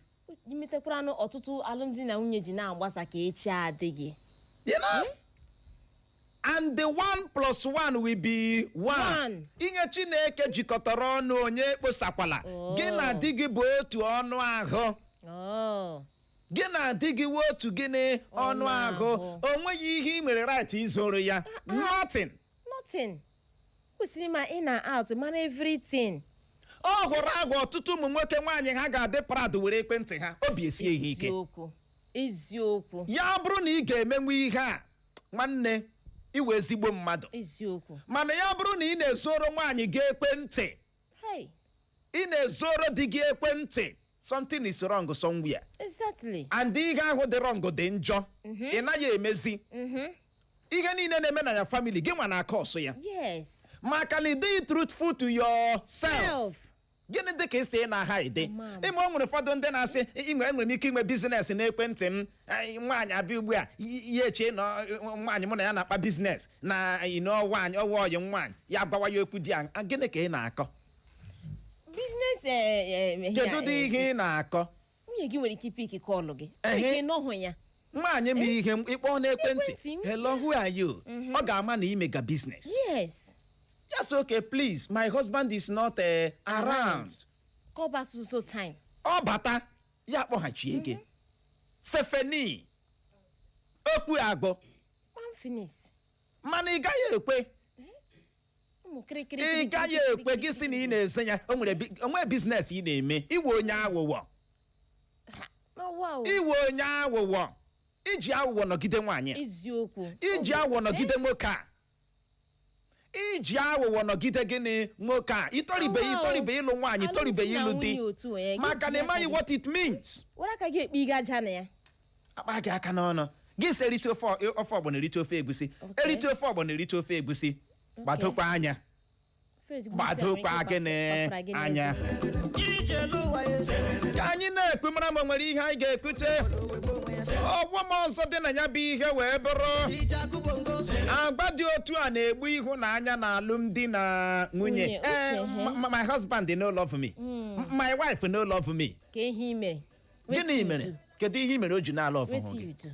Imetekwaranụ ọtụtụ alụmdi na nwunye ji na-agbasa ka echi adịghị. You know? And the one plus one will be one. One. Ihe Chineke jikọtara ọnụ, onye ekposakwala. Oh. Gị na di gị bụ otu ọnụ ahụ. Oh. Gị na di gị wee otu gịnị? Ọnụ Ọnụ ahụ. ahụ. O nweghị ihe ị nwere right izoro ya. Nothing. Nothing. Kwesịrị ma ị na out mara everything. Ọ hụrụ agwa ọtụtụ ụmụ nwoke, nwaanyị ha ga-adị proud were ekwentị ha, obi esie ha ike. Eziokwu, eziokwu. Ya bụrụ na ị ga-emenwu ihe a, nwanne, iwe ezigbo mmadụ. Eziokwu. Mana ya bụrụ na ị na-ezoro nwaanyị gị ekwentị, Hey. ị na-ezoro di gị ekwentị, something is wrong somewhere. And ihe ahụ dị wrong dị njọ. Ị naghị emezi ihe niile na-eme na ya family gị nwa na-aka ọsụ ya, maka na ị dịghị truthful to yourself. Self. Gịnị dị ka isi ị na-aha ide? Ama m. Ịma o nwere ụfọdụ ndị na-asị, inwe enwere m ike inwe business n'ekwentị m. Nwaanyị abịa ugbu a, ya eche na nwaanyị mụ na ya na-akpa business na ino nwaanyị ọwa ọyị nwaanyị ya gbawa ya okwu di ya. Ah, gịnị ka ị na-akọ? Business Kedu dị ihe ị na-akọ? Nwunye gị nwere ike ipick call gị. Ehe. Ike nọhụ ya. Nwaanyị ma ihe ịkpọ n'ekwentị, Ekwentị m. "Hello, who are you?" Ọ ga-ama na imega business. Yes, okay, please, my husband is not around. Call back so so time. Ọ bata, ya kpọghachie gị sefeni okpu agbọ. One finish. Mana ị gaghị ekwe. Ụmụ kirikiri. Ị gaghị ekwe. Gị sị na ị na-ese ya, o nwere onwe business ị na-eme. Iwe onye aghụghọ. N'ọwa o. Iwe onye aghụghọ, iji aghụghọ nọgide nwaanyị a. Eziokwu. Iji aghụghọ nọgide nwoke a. Iji aghụghọ nọgide gịnị? Nwoke a. Ịtọribeghị Awa o. ịtọribe ịlụ nwaanyị, ịtọribeghị ịlụ Alụmdi na di. nwunye otu onye, gị Maka na jiri ị maghị aka gị- what it means. Were aka gị ekpe ige aja na ya. Akpa gị aka n'ọnụ, gị si erite ofe ofe ọgbọnọ, erite ofe egusi. Erite ofe ọgbọnọ, erite ofe egusi, gbadokwa anya. Phrase Gbadokwa gịnị anya. Ka anyị na-ekwu, mara ma o nwere ihe anyị ga-ekwute. Ọgwọ m ọzọ dị na ya bụ ihe wee bụrụ agba dị otu a na-egbu ịhụnanya na alụmdi na nwunye. Nwunye, Eh, uche, my husband no love me, my wife no love me. Ka ihe i mere. Gịnị mere? Kedu ihe i mere o ji na-alụ ọfụhụ Wetin gị? you do?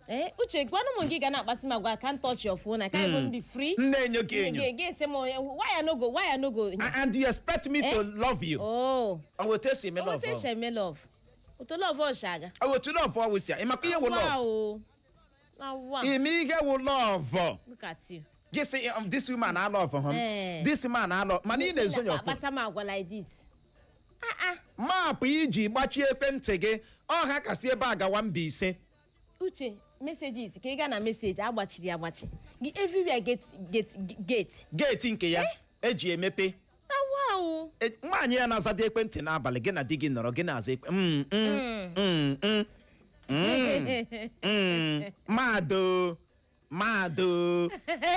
Eh, Uche, gwanụ m, gị ga na-akpasị m agwa, I can't touch your phone, I can't even be free. M na-enyo gị enyo. Gị esi m, why I no go, why I no go? And you expect me to Eh? love you? Oh. Ọ bụ otu esi eme love? Otu esi eme love. Otu love ọshaga. Ọ bụ otu love ọ wụsịa? Ị makwa ihe wụ love? Wow. Wow. Ime ihe wụ love? Look at you. Gị sị, this woman alove him. Eh. This man alọ, mana ị na-ezo ya phone. Akpasa m agwa like this. Ah ah. Maapụ iji gbachie ekwentị gị, ọha kasị ebe a gawa Mbaise. Uche, messages ka ị gaa na message agbachiri agbachi. Gị everywhere get get gate. Gate nke ya eji emepe. Ah, wow. Nwaanyị ya na-azado ekwentị n'abalị, gị na di gị nọrọ, gị na-aza ekwe mm, mm, mm, mm, mado mado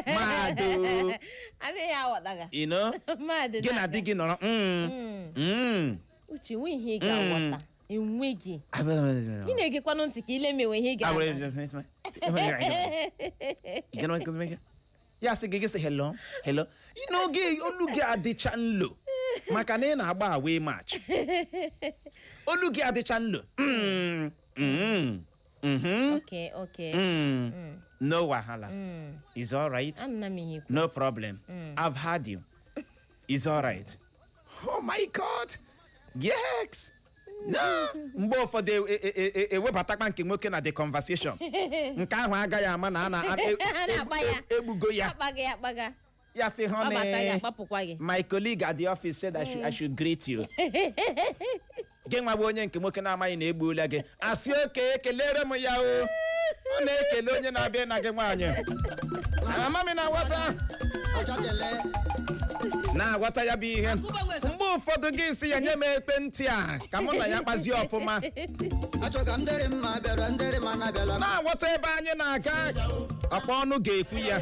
mado. Adịghị aghọtaga. You know? Mmadụ Gị na di gị nọrọ, Uche, nwe ihe ị ga-aghọta. Enweghị. Gị na-egekwanụ ntị ka ile mewe ihe ị ga-aghọta. Ya sị gị, gị sị, "Hello, hello." You know, gị olu gị adịcha nlo. Maka na ị na-agba away match, olu gị adịcha nlo. Okay. No wahala, is all right. Anụna m ihe ikwu. No problem, I've heard you, is all right. Oh my God, yes. No, mgbe ụfọdụ ewebatakwa nke nwoke na the conversation, nke ahụ agaghị ama na a na A na-akpa ya. Egbugo ya. Akpaga ya akpaga. Ya sị, Ọbata gị, "Honey, akpapụkwa gị. my colleague at the office said I should greet you." Gị nwa bụ onye nke nwoke na-amaghị na egbuola gị, asị oke ekelere m ya o. Ọ na-ekele onye na-abịa na gị nwaanyị. Amami na-aghọta na-aghọta ya bụ ihe. Mgbe ụfọdụ gị si ya, "Nye m ekwentị a ka mụ na ya kpazie ọfụma." Achọ ka ndịrị mma bịara, ndịrị mma na-abịala. Na-aghọta ebe anyị na-aga, ọkpa ọnụ ga-ekwu ya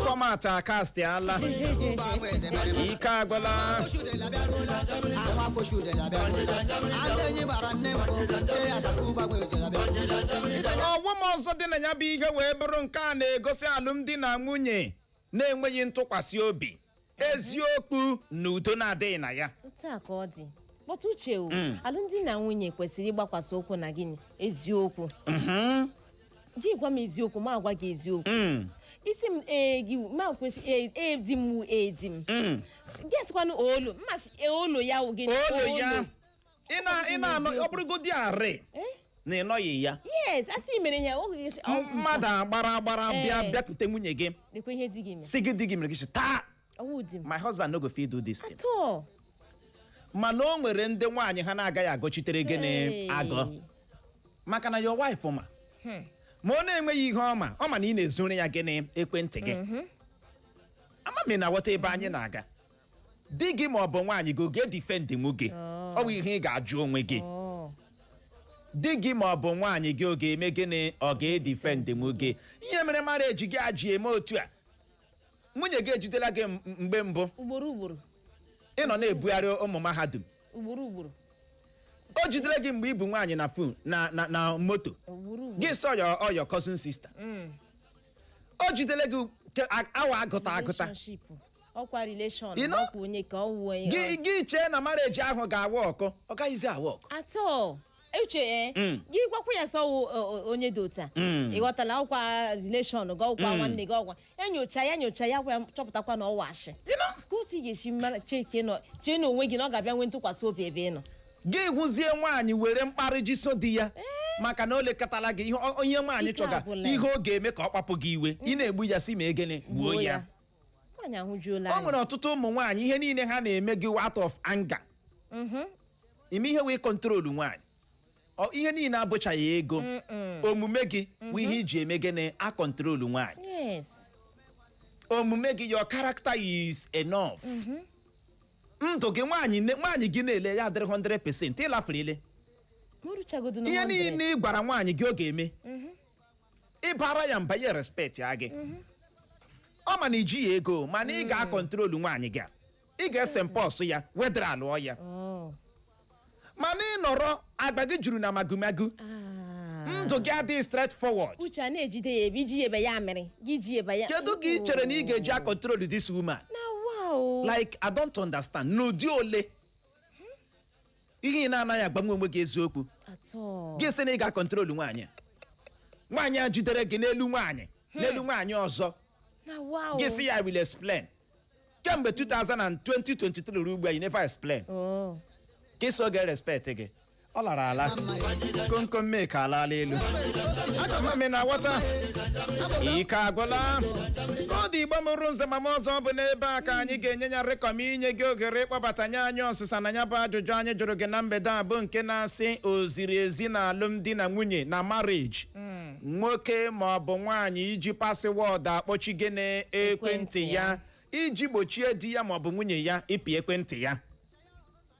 format akasti ala. Ike agwụla. Àwọn afọṣudẹ̀ abịaruola ndị enyi gbara nne mbụ chere asakuba nwezere abịaruola. Ọghọm ọzọ dị na ya bụ ihe wee bụrụ nke a na-egosi alụmdi na nwunye na-enweghị ntụkwasị obi, eziokwu na udo na-adịghị na ya. Otu a ka ọ dị kpọta uche o. Alụmdi na nwunye kwesịrị ịgbakwasị ụkwụ na gịnị? Eziokwu. Gị gwa m eziokwu, ma agwa gị eziokwu. Isi m ee, gị ma kwesị ee, ee di m wụ ee di m. Gị asịkwanụ olu mmasị ee, olu ya wụ gịnị? Olu ya ị na-anọ, ọ bụrụgodi arị na ị nọghị ya. Yes, asị mere ihe ọ ga-esi Mmadụ agbara agbara bịa Ee. bịakwute nwunye gị, lekwa ihe di gị mere. si gị di gị mere gị, sị taa, Ọwụ di m. "My husband no go fit do this thing." Atọ. Mana o nwere ndị nwaanyị ha na-agaghị agọchitere gịnị? Hey. Agọ maka na your wife ma ọ na-enweghị ihe ọma, ọ ma na ị na-ezuru ya gịnị? Ekwentị gị. Ama m ị na-aghọta ebe anyị na-aga. Di gị ma ọ bụ nwaanyị gị, oge defend mụ gị? Ọ bụ ihe ị ga-ajụ onwe gị. Oh. Di gị ma ọ bụ nwaanyị gị, ọ ga-eme gịnị? Ọ ga-edefend mụ gị? Ihe mere marriage gị aji eme otu a, nwunye gị ejidela gị mgbe mbụ, Ugboro ugboro. ị nọ na-ebugharị ụmụ mahadum. Ugboro ugboro. O jidere gị mgbe ị bụ nwaanyị na phone na moto. Ugboro ugboro. Gị sọ ya ọ your cousin sister. O jidere gị awa agụta agụta. Relationship. Ọkwa relation. You know? Ọkwa onye ka ọ wụ. Gị chee na marriage ahụ ga-awa ọkụ, ọ gaghịzi awa ọkụ. Atọ uche e gị gwakwa ya sọwụ onye dị otu a, ị ghọtala? Ọkwa relation gị, ọkwa nwanne gị, ọkwa enyocha ya, nyocha ya kwa, chọpụtakwa na ọwa ashị. You know? Ka otu ị ga-esi mara cheke nọ chee na onwe gị na ọ ga-abịa nwee ntụkwasị obi ebe ị nọ. Gị gwụzie nwaanyị were mkparị jiso di ya maka na o lekọtala gị ihe onye nwaanyị Ike chọga agwụla ya. ihe ọ ga-eme ka ọ kpapụ gị iwe, ị na-egbu ya, si ma egene gbuo ya. Nwaanyị ahụjuola O anya. nwere ọtụtụ ụmụ nwaanyị, ihe niile ha na-eme gị out of anger. Ime ihe wee control nwaanyị. Ihe niile abụchaghị ego. Omume gị bụ ihe iji eme gịnị? A control nwaanyị. Omume gị, your character is enough. Ndụ gị, nwaanyị nwaanyị gị na-ele ya adịrị 100%, ịlafere ile. Mụrụchagodu na Ihe 100. niile ị gwara nwaanyị gị ọ ga-eme, ịbara ya mba, ya respect ya gị. Ọ ma na iji ya ego, mana ị ga-acontrol nwaanyị gị a. Ị ga-ese mpọsụ ya wedara alụọ ya. Oh. Mana ị nọrọ agba gị juru na magumagu. Ah. Ndụ gị adịghị straight forward. Uche a na-ejide ya ebe iji ebe ya mere gị ji ebe ya. Kedu ka ị chere na ị ga-eji acontrol this woman? Na wow. Like, I don't understand. N'ụdị ole ihe ị na-anaghị agbanwe onwe gị eziokwu, Atọ. gị sị na ị ga-acontrol nwaanyị a. Nwaanyị a jidere gị n'elu nwaanyị, n'elu nwaanyị ọzọ, Na wow. gị sị ya, "I will explain." Kemgbe 2023 ruo ugbu a, you never explain. Oh. Ka ịsị oge respect gị, ọ lara ala komkom mee ka alaala elu. Mami na ghọta, ike agwụla. Ọ dị Igbo mụrụ nze mama ọzọ bụ n'ebe a ka anyị ga-enye ya rịkọm inye gị oghere ịkpọbata nye anyị ọsịsa na ya bụ ajụjụ anyị jụrụ gị na mgbede a, bụ nke na-asị, o ziri ezi na alụmdi na nwunye, na marriage, nwoke ma ọ bụ nwaanyị iji password akpọchi gịnị? Ekwentị ya, iji gbochie di ya ma ọ bụ nwunye ya ịpị ekwentị ya?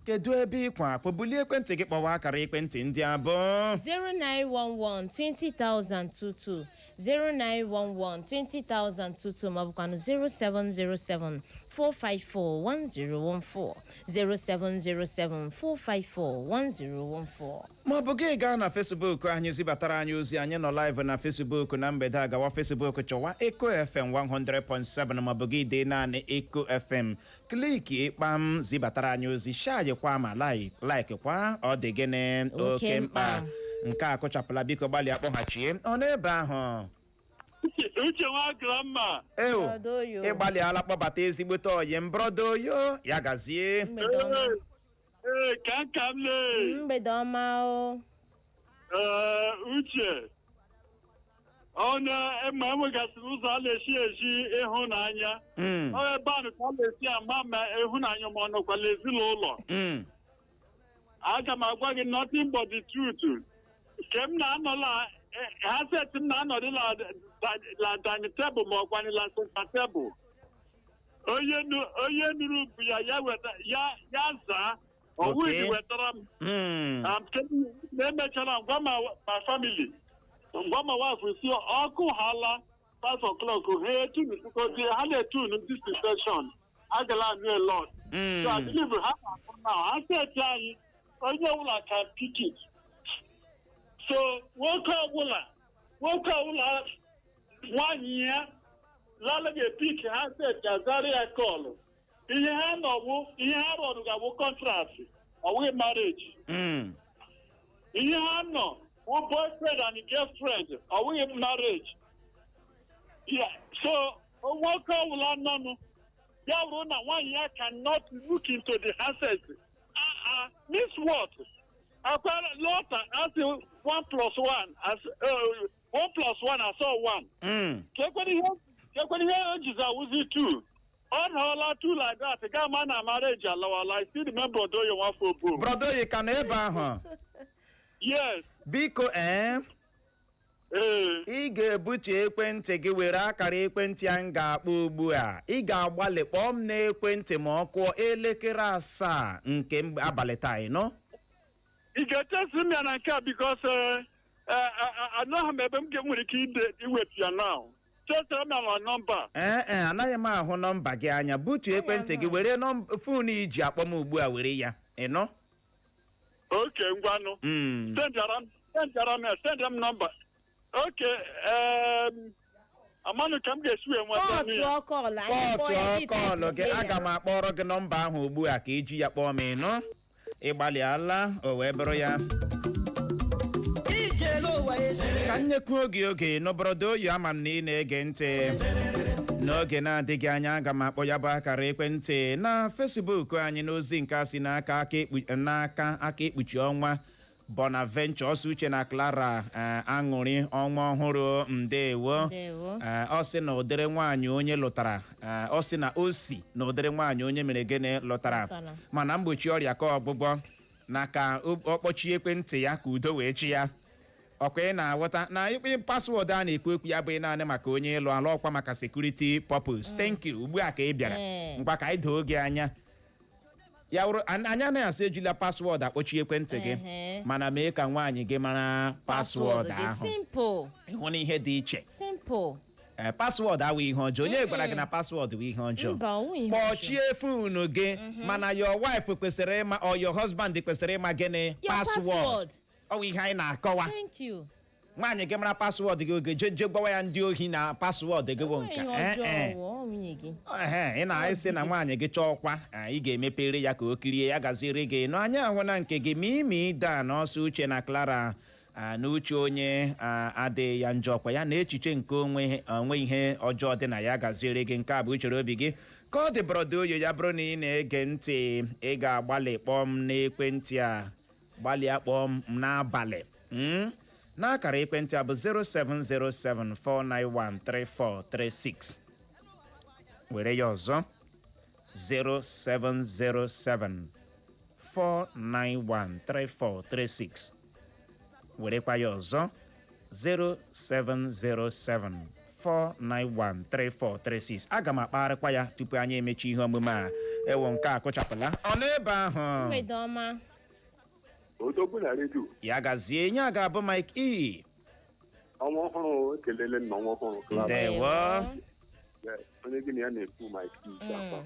Kedu ebe ịkwa akpọ? Bulie ekwentị gị kpọwa akara ekwentị ndị abụọ. 0911 20022, 0911 20022 maọbụkwanụ 0707 454 1014, 0707 454 1014. Ma ọ bụ gị gaa na Facebook anyị zibatara anyị ozi. Anyị nọ live na Facebook na mgbede a. Gawa Facebook, chọwa Eco FM 100.7, ma ọ bụ gị dee naanị Eco FM, click kpam, zibatara anyị ozi, share kwa ma like kwa. Ọ dị gịnị? Oke mkpa. Nke a kụchapụla. Biko gbalịa kpọghachie ọ n'ebe ahụ. Uche nwa grandma. Eo. Brother. Ịgbalịala kpọbata ezigbote oyi m, brother Oyo, ya gazie. Mgbede ọma. Ee, ka nka m lee. Mgbede ọma o. Ee, Uche, ọ na ma enwegasịrị ụzọ a na-esi ezi ịhụnanya. Ọ ebe ahụ ka a na-esi ama ma ịhụnanya ma ọ nọkwala ezinụlọ. Aga m agwa gị nothing but the truth. Nke m na-anọla handset m na-anọdụ la dining table ma ọkwanị la center table. Onye nụrụ bụ ya ya weta ya ya zaa ọwụ. Wetara m. Na emechara ngwa ma family ngwa ma wife si ọkụ ha la 5 o'clock, ha etunu ha na-etunu disinfection agala anụ a lot. So I believe ha na-akụ now handset anyị, onye ọbụla can pick it. So nwoke ọbụla nwaanyị ya lala ga-epick handset azara ya call, ihe ha nọwụ, ihe ha rọrụ ga-abụ contract, ọwụghị marriage. Ihe ha nọ wụ boyfriend and girlfriend, ọwụghị marriage. Yeah. So nwoke ọbụla nọnụ ya bụrụ na nwaanyị ya cannot look into the handset, ah ah, means what? Akwa lọta asị one plus one as one plus one asọ one. Kekwere ihe o jizi awụzi two, ọ nọọla two like that, gaa ma na marriage alawala. I still remember Odoyo nwafọ obo. Brother Oyi ka nọ ebe ahụ? Yes. Biko, ee. Ee. Ị ga-ebutu ekwentị gị were akara ekwentị a m ga-akpọ ugbu a. Ị ga-agbalị kpọọ m n'ekwentị ma ọ kụọ elekere 7 nke abalị taa, ị nọ? Ị ga-echesi m ya na nke a because anọghị m ebe m nwere ike ide iwetu ya now. Chesara m ya na nọmba. Ee, anaghị m ahụ nọmba gị anya. Butuo ekwentị gị were phone iji akpọ m ugbu a, were ya, ị nọ? Okay, ngwanụ. Sendara m ya, sendara m nọmba. Okay, amanụ ka m ga-esi wee nweta m ya. Kọtụọ call anyị kpọọ ya Kọtụọ gị call gị. typezie ya. Aga m akpọrọ gị nọmba ahụ ugbu a ka iji ya kpọọ m, ị nọ? Ịgbalịala o wee bụrụ ya. Ije n'ụwa esere. Ka m nyekwuo oge oge n'obodo oyi. Ama m na ị na-ege ntị. N'oge na-adịghị anya, aga m akpọ ya bụ akara ekwentị na Facebook anyị. N'ozi nke a si n'aka n'aka aka ekpuchi ọnwa Bonaventure ọsọ Uche na Clara, aṅụrị ọnwa ọhụrụ, ndewo. Ndewo. Ọ sị na ụdịrị nwaanyị onye lụtara, ọ sị na o si na ụdịrị nwaanyị onye mere gịnị lụtara. Lụtara. Mana mgbochi ọrịa ka ọgwụgwọ na ka ọ kpọchie ekwentị ya ka udo wee chi ya. Ọkwa ị na-aghọta na ikpe password a na-ekwu ekwu ya bụghị naanị maka onye ịlụ ala, ọkwa maka security purpose. Thank you. Ugbu a ka ị bịara. Ngwa, ka anyị doo gị anya. Ya wụrụ anyị anaghị asị ejila password akpọchi ekwentị gị, mana mee ka nwaanyị gị mara password gị. ahụ. Simple. Ịhụ na ihe dị iche. Simple. Ee, password awụ ihe ọjọọ. Onye gwara gị na password bụ ihe ọjọọ? Mba, ọ wụ ihe ọjọọ. Kpọchie phone gị, mana your wife kwesịrị ịma or your husband kwesịrị ịma gịnị? Your password. Ọ bụ ihe anyị na-akọwa. Thank you. Nwaanyị gị mara password gị, oge je gwawa ya ndị ohi na password gị bụ Enweghị nke ihe ọjọọ. Eh, eh. Wụ ọ nwunye gị. Ehe, ị na-esi na nwaanyị gị chọọkwa, ị ga-emepere ya ka o kirie ya. Gaziere gị nụ. Anyị ahụ na nke gị ma imi da n'ọsọ Uche na Clara, na uche onye adịghị ya njọ kwa ya na echiche nke onwe onwe ihe ọjọọ dị na ya. Gaziere gị. Nke a bụ uchere obi gị ka ọ dị. Brother Oyo, ya bụrụ na ị na-ege ntị, ị ga-agbalị kpọọ m n'ekwentị a. Gbalịa kpọọ m n'abalị, N'akara ekwentị a bụ 07074913436. Were ya ọzọ: 0707 4913436. Werekwa ya ọzọ: 0707 4913436. Aga m akpagharịkwa ya tupu anyị emechi ihe omume a. Ewo, nke a kụchapụla. Ọ n'ebe ahụ. Mgbede ọma. Odogwu na redio. Ya gazie. Nye a ga-abụ Mike E. Ọnwa ọhụrụ, ekelele m na ọnwa ọhụrụ, Clara. Ndewo. Yes, onye gị na ya na-ekwu, Mike Ijapa.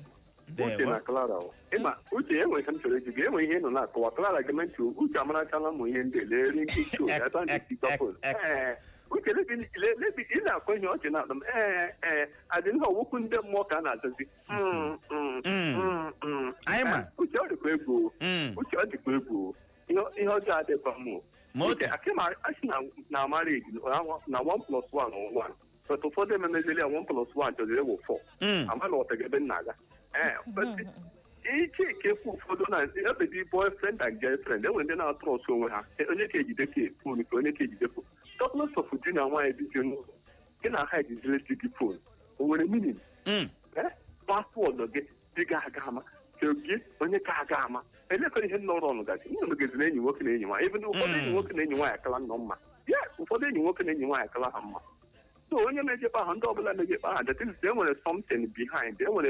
Uche Ndewo. na Clara o. Ịma, Uche, enwe ihe m chọrọ ịjụ gị, enwe ihe ị nọ na-akọwa. Clara gị ntị o, Uche amarachala m ihe ndị leri nkịtị o, ebe a na-etikwa phone. Ee, Uche, lebi ị na-akọ ihe ọchị na-atọ m. Ee, adị ihe ọwụkwụ ndị mmụọ ka a na-azazi. Anyị ma. Uche, ọ dịkwa egwu o. Uche, ọ dịkwa egwu o. Ihe ọjọọ adịkwa m o. Ma otu. Uche, akị ma asị na marriage na 1 plus 1 or 1, but ụfọdụ ememezili ya 1 plus 1 chọziri ịwụ 4. Amala ọtaga ebe m na-aga. Ee, but iche ekekwu ụfọdụ na ebe dị boyfriend and girlfriend, enwere ndị na-atụrụ ọsọ onwe ha, onye ka ejide ka phone, ka onye ka ejide phone. Talkless of di na nwaanyị bizi n'ụlọ, gị na ha ejiziri di gị phone, o nwere meaning? Eh, password gị dị gị aga ama ka gị onye ka aga ama elekọrọ ihe nnọrọ ọnụ gazi nnụnụ gaziri enyi nwoke na enyi nwaanyị, ebe ụfọdụ enyi nwoke na enyi nwaanyị akala nnọọ mma. Yes, ụfọdụ enyi nwoke na enyi nwaanyị akala ha mma. So onye na-ejekpa ahụ, ndị ọbụla na-ejekpa ahụ, that is, e nwere something behind, e nwere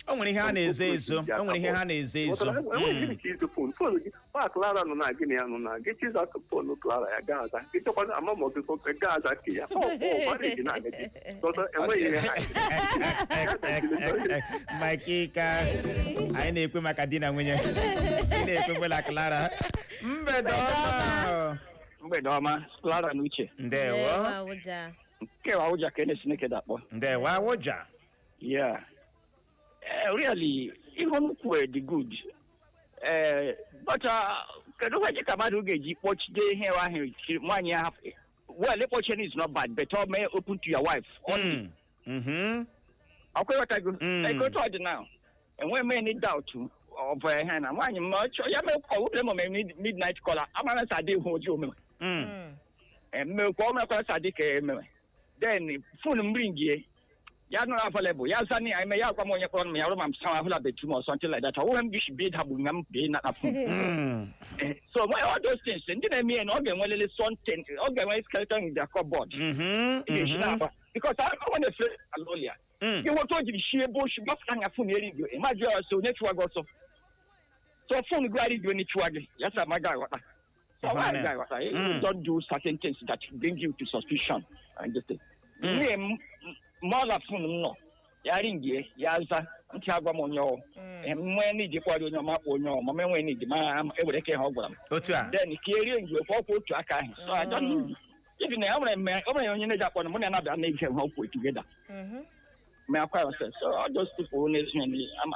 O nwere ihe a na-ezo ezo, o nwere ihe ha na-ezo ezo. Enweghị gịnị ka izo phone phone gị. Nwa Clara nọ na gịnị ya nọ na gị chiza phone Clara ya gaa aza gị chọkwa ama ma ọgịkọ gaa aza ke ya ọ marriage na-aga gị ọzọ, enweghị ihe ha. Maka ike anyị na-ekwe maka di na nwunye, ị na-ekwekwela Clara. Mgbede ọma. Mgbede ọma, Clara na Uche. Ndewo. Awụja. Nke wa ụja ka ene Chineke dakpọ. Ndewo, Awụja. Yeah. Really, ihe unu kwuru dị good. But kedu ihe ka mmadụ ga-eji kpọchide ihe ahụ nwaanyị ya hapụ? Well, ịkpọchie is not bad, but ọ mee open to your wife. Ọkwa ịghọtago? Like otu ọ dị now, enweghị m any doubt of ihe na nwaanyị m ọ chọọ ya mee ọ wụrụ m midnight caller, amara sa adị hụ oji omewe. Mmekwa o mekwara sa dị ka emewe. Then phone m ringie ya nọrọ available, ya zani ya eme ya gwa m onye kpọrọ m, ya rụma m sawa ahụla bedroom or something like that. Ọ wụghị m gị bi dagbu na m bi na phone. So all those things ndị na-eme ihe na ọ ga-enwelele something, ọ ga-enwe skeleton in their cupboard. Ị ga-esi na-agba because I want to feel alolia. Gị nwoke o jiri shi ebe oshi gbapụta anya phone erigwe, ị ma jụọ ya ọsọ onye chụwa gị ọsọ, so phone gị arigwe ni chụwa gị ya sị amaghị aghọta. So why Ịhụnanya. aghọta? You don't do certain things that bring you to suspicion and this thing. Nwunye m mọla phone m nọ ya ringie ya aza ntị agwa m onye ọ nwee n'iji kwado onye ọma kpọ onye ọ ma m enwee n'iji ma ewere ka ihe ọ gwara m. Otu a. Then ka erie ngi okwu ọkwa otu aka ahụ. So I don't know. Even na o nwere onye na-eji akpọ na mụ na ya na-abịa na-ege ha okwu together. Ma akwa yourself. So all those people na-ezu ya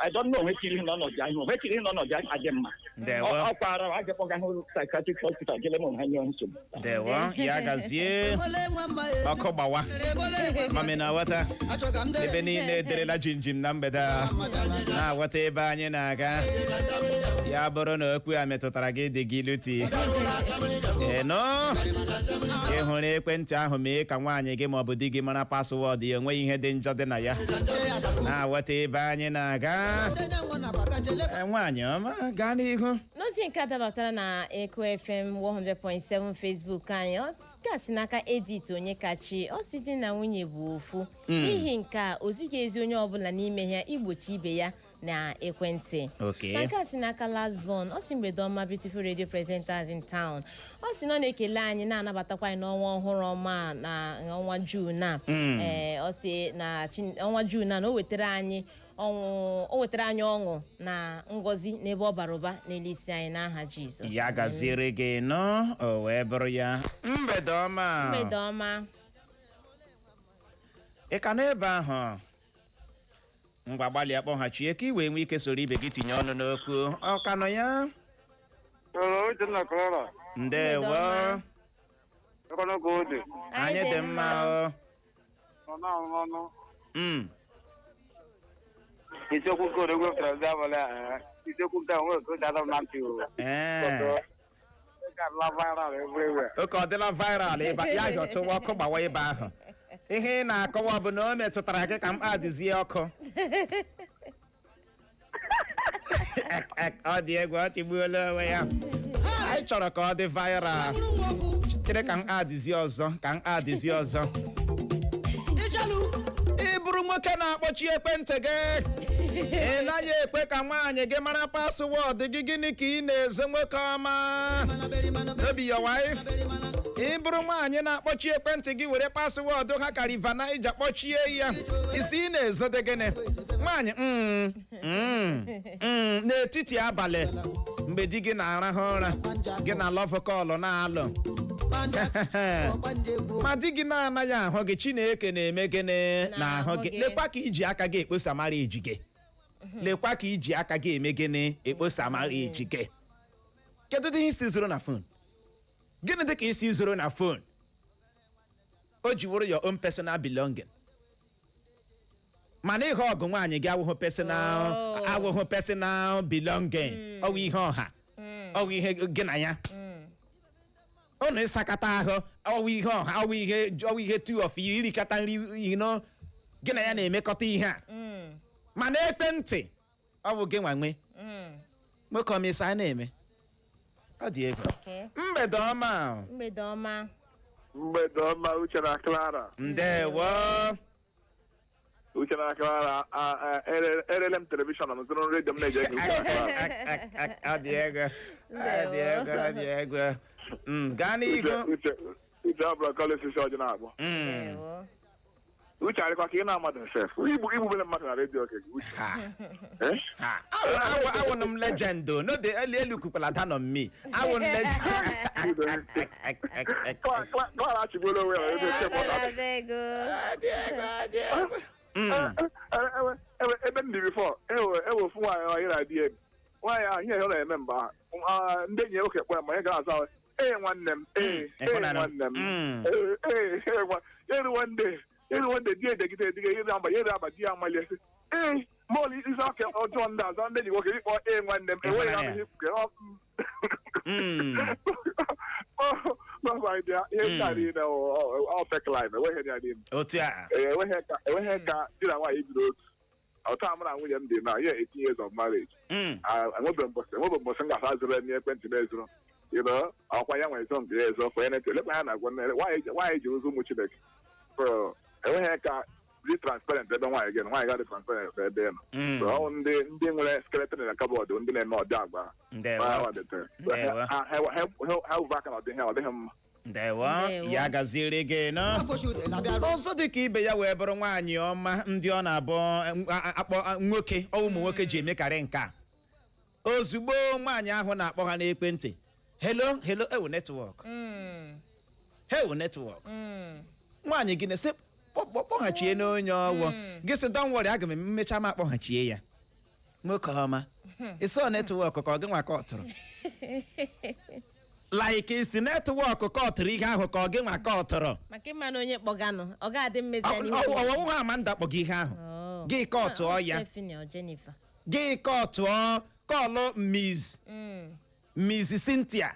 I don't know onwe tiri n'ọnọdụ ahụ, onwe tiri n'ọnọdụ ahụ adị mma. Ndewo. Ọ kwara a ga-akpọga hụ psychiatric hospital jele m ha nye nsogbu. Ndewo, ya gazie. Ọkụ gbawa mami na aghọta ebe niile ederela jinjim na mgbede a na-aghọta ebe anyị na-aga. Ya bụrụ na okwu a metụtara gị, dị gị luti ịnụ, ị hụrụ ekwentị ahụ, mee ka nwaanyị gị maọbụ di gị mara password ya. Enweghị ihe dị njọ dị na ya. Na-aghọta ebe anyị na-aga. Ee, nwaanyị ọma, gaa n'ihu. N'ozi nke a dabatara na Eko FM 100.7 Facebook anyị, ọ ka si n'aka Edit Onyekachi, ọ si di na nwunye bụ ofu, n'ihi nke a o zighị ezi onye ọbụla n'ime ha igbochi ibe ya na ekwentị. Na nke a si n'aka Lasbon, ọ si mgbede ọma, beautiful radio presenters in town. Ọ si na ọ na-ekele anyị, na-anabatakwa anyị n'ọnwa ọhụrụ ọma a, na ọnwa June a. Ee, ọ si na ọnwa June a na o wetara anyị ọṅụ, o wetara anyị ọṅụ na ngọzi n'ebe ọ bara ụba n'elu isi anyị n'aha Jizọs. Ya gaziere gị nọ. O wee bụrụ ya, mgbede ọma. Mgbede ọma. Ị ka n'ebe ahụ? Ngwa, gbalịa kpọghachie ka ị wee nwee ike soro ibe gị tinye ọnụ n'okwu. Ọ ka nọ ya? Uchenna, Clara. Ndewo. Mgbede ọma. Ogologo oge. Anyị dị mma o. Nọ na-arụ n'ọnụ. Isiokwu nke odogwu wepụtara ndị abalị a, isiokwu nke a nwere ka o ji ada m na ntị o. Ọ ga-adịla viral everywhere. Oke, ọ dịla viral ebe ya hịọtụwa ọkụ gbawa ebe ahụ. Ihe ị na-akọwa bụ na o metụtara gị ka mkpa dịzie ọkụ. Ọ dị egwu, ọ chịgbuola onwe ya. Anyị chọrọ ka ọ dị viral. Chere ka m adịzi ọzọ, ka m adịzi ọzọ. Ị bụrụ nwoke na-akpọchi ekwentị gị, ị naghị ekwe ka nwaanyị gị mara password gị, gịnị ka ị na-ezo, nwoke ọma? No be your wife. Ị bụrụ nwaanyị na-akpọchi ekwentị gị were password ha ka River Niger kpọchie ya, isi ị na-ezote gịnị? Nwaanyị, n'etiti abalị mgbe di gị na-arahụ ụra, gị na love call na-alụ, ma di gị na-anaghị ahụ gị, Chineke na-eme gịnị? Na-ahụ gị. Lekwa ka iji aka gị ekposa marriage gị. Lekwa ka iji aka gị eme gịnị? Ekposa marriage gị. Kedu dị isi zoro na phone? Gịnị dị ka isi zoro na phone o ji wụrụ your own personal belonging? Mana ihe ọgụ nwaanyị gị awụghụ personal Oh. awụghụ personal belonging. Ọwụ ihe ọha, ọwụ ihe gị na ya ụnụ ịsakata ahụ, ọwụ ihe ọha, ọwụ ihe two of you irikata nri, gị na ya na-emekọta ihe a. Mana ekwentị, ọ bụ gị nwa nwe. Nwoke ọmịsa a na-eme, ọ dị egwu. Okay. Mgbede ọma. Mgbede ọma. Mgbede ọma, Uche na Clara. Ndewo. Uche na Clara, erele m television m, zụrụ redio m na-eji ege Uche na Clara. Ọ dị egwu, ọ dị egwu, ọ dị egwu. Gaa n'ihu. Uche, Uche, ọ bụrụ kọleji ọjị na-akpọ. Ndewo. Uche, arịkwa ka ị na-amadụ sef igbubere mmadụ na redio ke gị, Uche. Ha. Eh? Ha. Awụ m legend o. No dey elu elu kukwala down on me. Awụ m legend. Clara achịgbuola onwe ya na redio kemgbe ọ na-abịa. Abego. Ebe m dị before, ewe ofu nwaanyị anyị na di ya, nwaanyị ahụ, ihe ọ na-eme mgbe ahụ, ndị enyi ya nwoke kpọ ya, ma ya ga-aza, "Ee, nwanne m, ee, ee, Ịhụnanya. nwanne m." Ee, ee, ee, eru one day, eru one day, di edegide edige ya aba, ya aba, di ya amalie sị, "Ee, ma ọlụ izu aka ọjọọ ndị aza ndị enyi nwoke ịkpọ ee nwanne m, enweghị Ịhụnanya. ahụ ihe ọ." Ihe ndị a niile ọ fake life, enweghị ya n'ime. Otu a. Ee, enweghị ka di na nwaanyị biri otu ọtọ a, mụ na nwunye m dị na ya 18 years of marriage. Enwebe mbọsị m ga-asa zụrụ ya n'ekwentị m ezuru, ọkwa ya nwere ezo nke ya ezo for anything. Lekwa ya na-agwa nne nwaanyị ji ụzọ ụmụ Chineke. So enweghị ka dị transparent ebe nwaanyị gị nọ, nwaanyị ga-adị transparent ebe ị nọ. So ọ bụ ndị nwere skeleton na cupboard, ndị na-eme ọdị agba. Ndewo. Ndewo. Ha wụva aka na ọdịghị, ọ dịghị mma. Ndewo. Ndewo. Ya gaziere gị nọ. Ọzọ dị ka ibe ya wee bụrụ, nwaanyị ọma, ndị ọ na-abụ akpọ nwoke, ọ ụmụ nwoke ji emekarị nke a. Ozugbo nwaanyị ahụ na-akpọ ha n'ekwentị, "Hello, hello, ewu network, ewu network," nwaanyị gị na-ese kpọghachie n'onye ọwụ gị sị, "Don't worry, aga m emecha m akpọghachie ya." Nwoke ọma, ịsọ network ka ọ gị nwa ka ọ tụrụ, like isi network ka ọ tụrụ ihe ahụ, ka ọ gị nwa ka ọ tụrụ. Maka ịma na onye kpọganụ, ọ ga-adị mmezi anya. Ọwụwa Amanda kpọ gị ihe ahụ, gị ka ọ tụọ ya. Stephanie or Jennifer. Gị ka ọ tụọ call Miss Cynthia.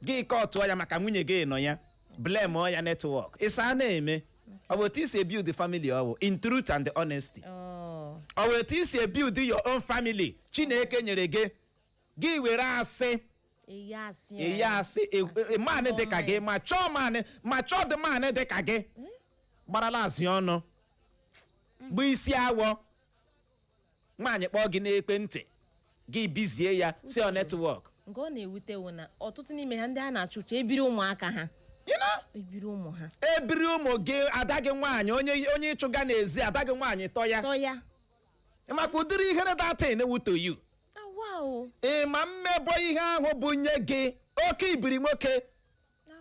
Gị ka ọ tụọ ya maka nwunye gị nọ ya, blame ya network. Ịsa na-eme, ọ bụ otu isi ebuild family? Ọ bụ in truth and honesty? Ọ bụ otu isi ebuild your own family Chineke nyere gị, gị were asị Eyi asị. Eyi asị maanị dị ka gị, ma chọọ maanị, ma chọọ dị maanị dị ka gị gbarala azị ọnụ bụ isi awọ. Nwaanyị kpọọ gị n'ekwentị, gị bizie ya si ọ network. Nke ọ na-ewute wụ na ọtụtụ n'ime ha, ndị a na-achụ uche ebiri ụmụaka ha. You know? Ebiri ụmụ ha. Ebiri ụmụ gị, ada gị nwaanyị, onye ịchụga n'ezi, ada gị nwaanyị tọ ya. Tọ ya. Maka ụdịrị ihere datin wuto you. Awa o. Ị ma mmebọ ihe ahụ bụ nye gị oke ibiri nwoke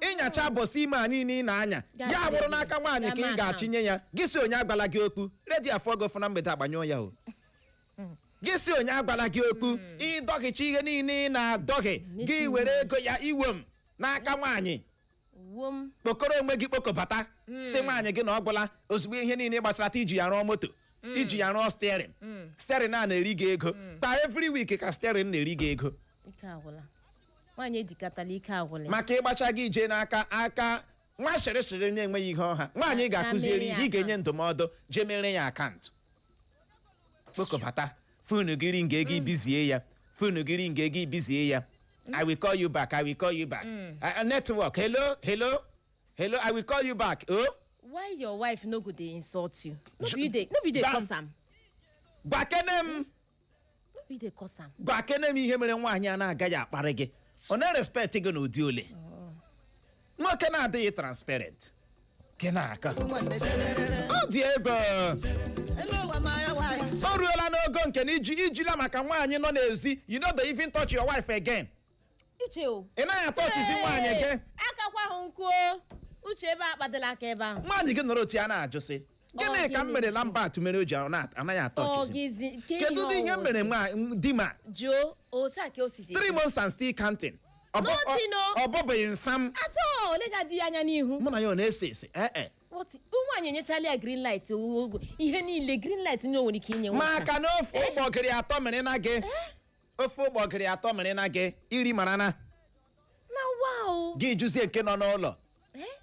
ịnyacha bọsị ime a niile ị na-anya ya bụrụ n'aka nwaanyị ka ị ga-achịnye ya. Gị si onye agbala gị okwu, redio afọ gị na mgbede agbanyụọ ya o. Gị si onye agbala gị okwu, ịdọghịcha ihe niile ị na-adọghị gị, were ego ya iwe m n'aka nwaanyị. Wom. Kpokọrọ onwe gị, kpokọbata, si nwaanyị gị na ọ gwụla. Ozugbo ihe niile gbacharata, iji ya rụọ moto, iji ya rụọ steering, steering a na-eri gị ego kwa every week, ka steering na-eri gị ego. Ike agwụla nwaanyị, edikatala, ike agwụla ya. Maka ịgbacha gị jee n'aka aka nwa shịrịshịrị na-enweghị ihe ọha nwaanyị ga-akụzieri mere ya ihe, ị ga-enye account. Ndụmọdụ, jee mere ya account, kpokọbata phone gị, ring ego, ibizie ya phone gị, ring ego, ibizie ya, "I will call you back, I will call you back. Network, hello, hello, hello, I will call you back." Oh. Why your wife no go dey insult you? No be you dey cause am. Gwakene m. No be you dey cause am. Gwakene m ihe mere nwaanyị a na-agaghị akparị gị, ọ na-respect gị n'ụdị ole. Nwoke na-adịghị transparent gị na-akọ. Ọ dị ego. O ruola n'ogo nke na iji ijila maka nwaanyị nọ n'ezi, you no dey even touch your wife again. Uche o. Ị naghị atọchizi nwaanyị gị. Akakwa ahụ nkwuo, Uche, ebe a kpadela aka ebe ahụ. Nwaanyị gị nọrọ otu ya na-ajụ sị, gịnị ka m mere Lambert mere o ji anaghị atọchizi? Ọgịzi ke. Kedu ụdị ihe m mere nwa di ma? Jụọ otu a ka o sizi. 3 months and still counting. Nothing o. Ọ bọbeghị nsam. Atọ ole ga-adị ya anya n'ihu. Mụ na ya ọ na-ese ese ee. What? Nwaanyị enyechala ya green light, ihe niile green light ndị o nwere ike inye nwoke a. Maka na ofe ụgbọgịrị atọ mere na gị, ofe ụgbọgịrị atọ mere na gị iri mara na Na wow. gị jụzie nke nọ n'ụlọ,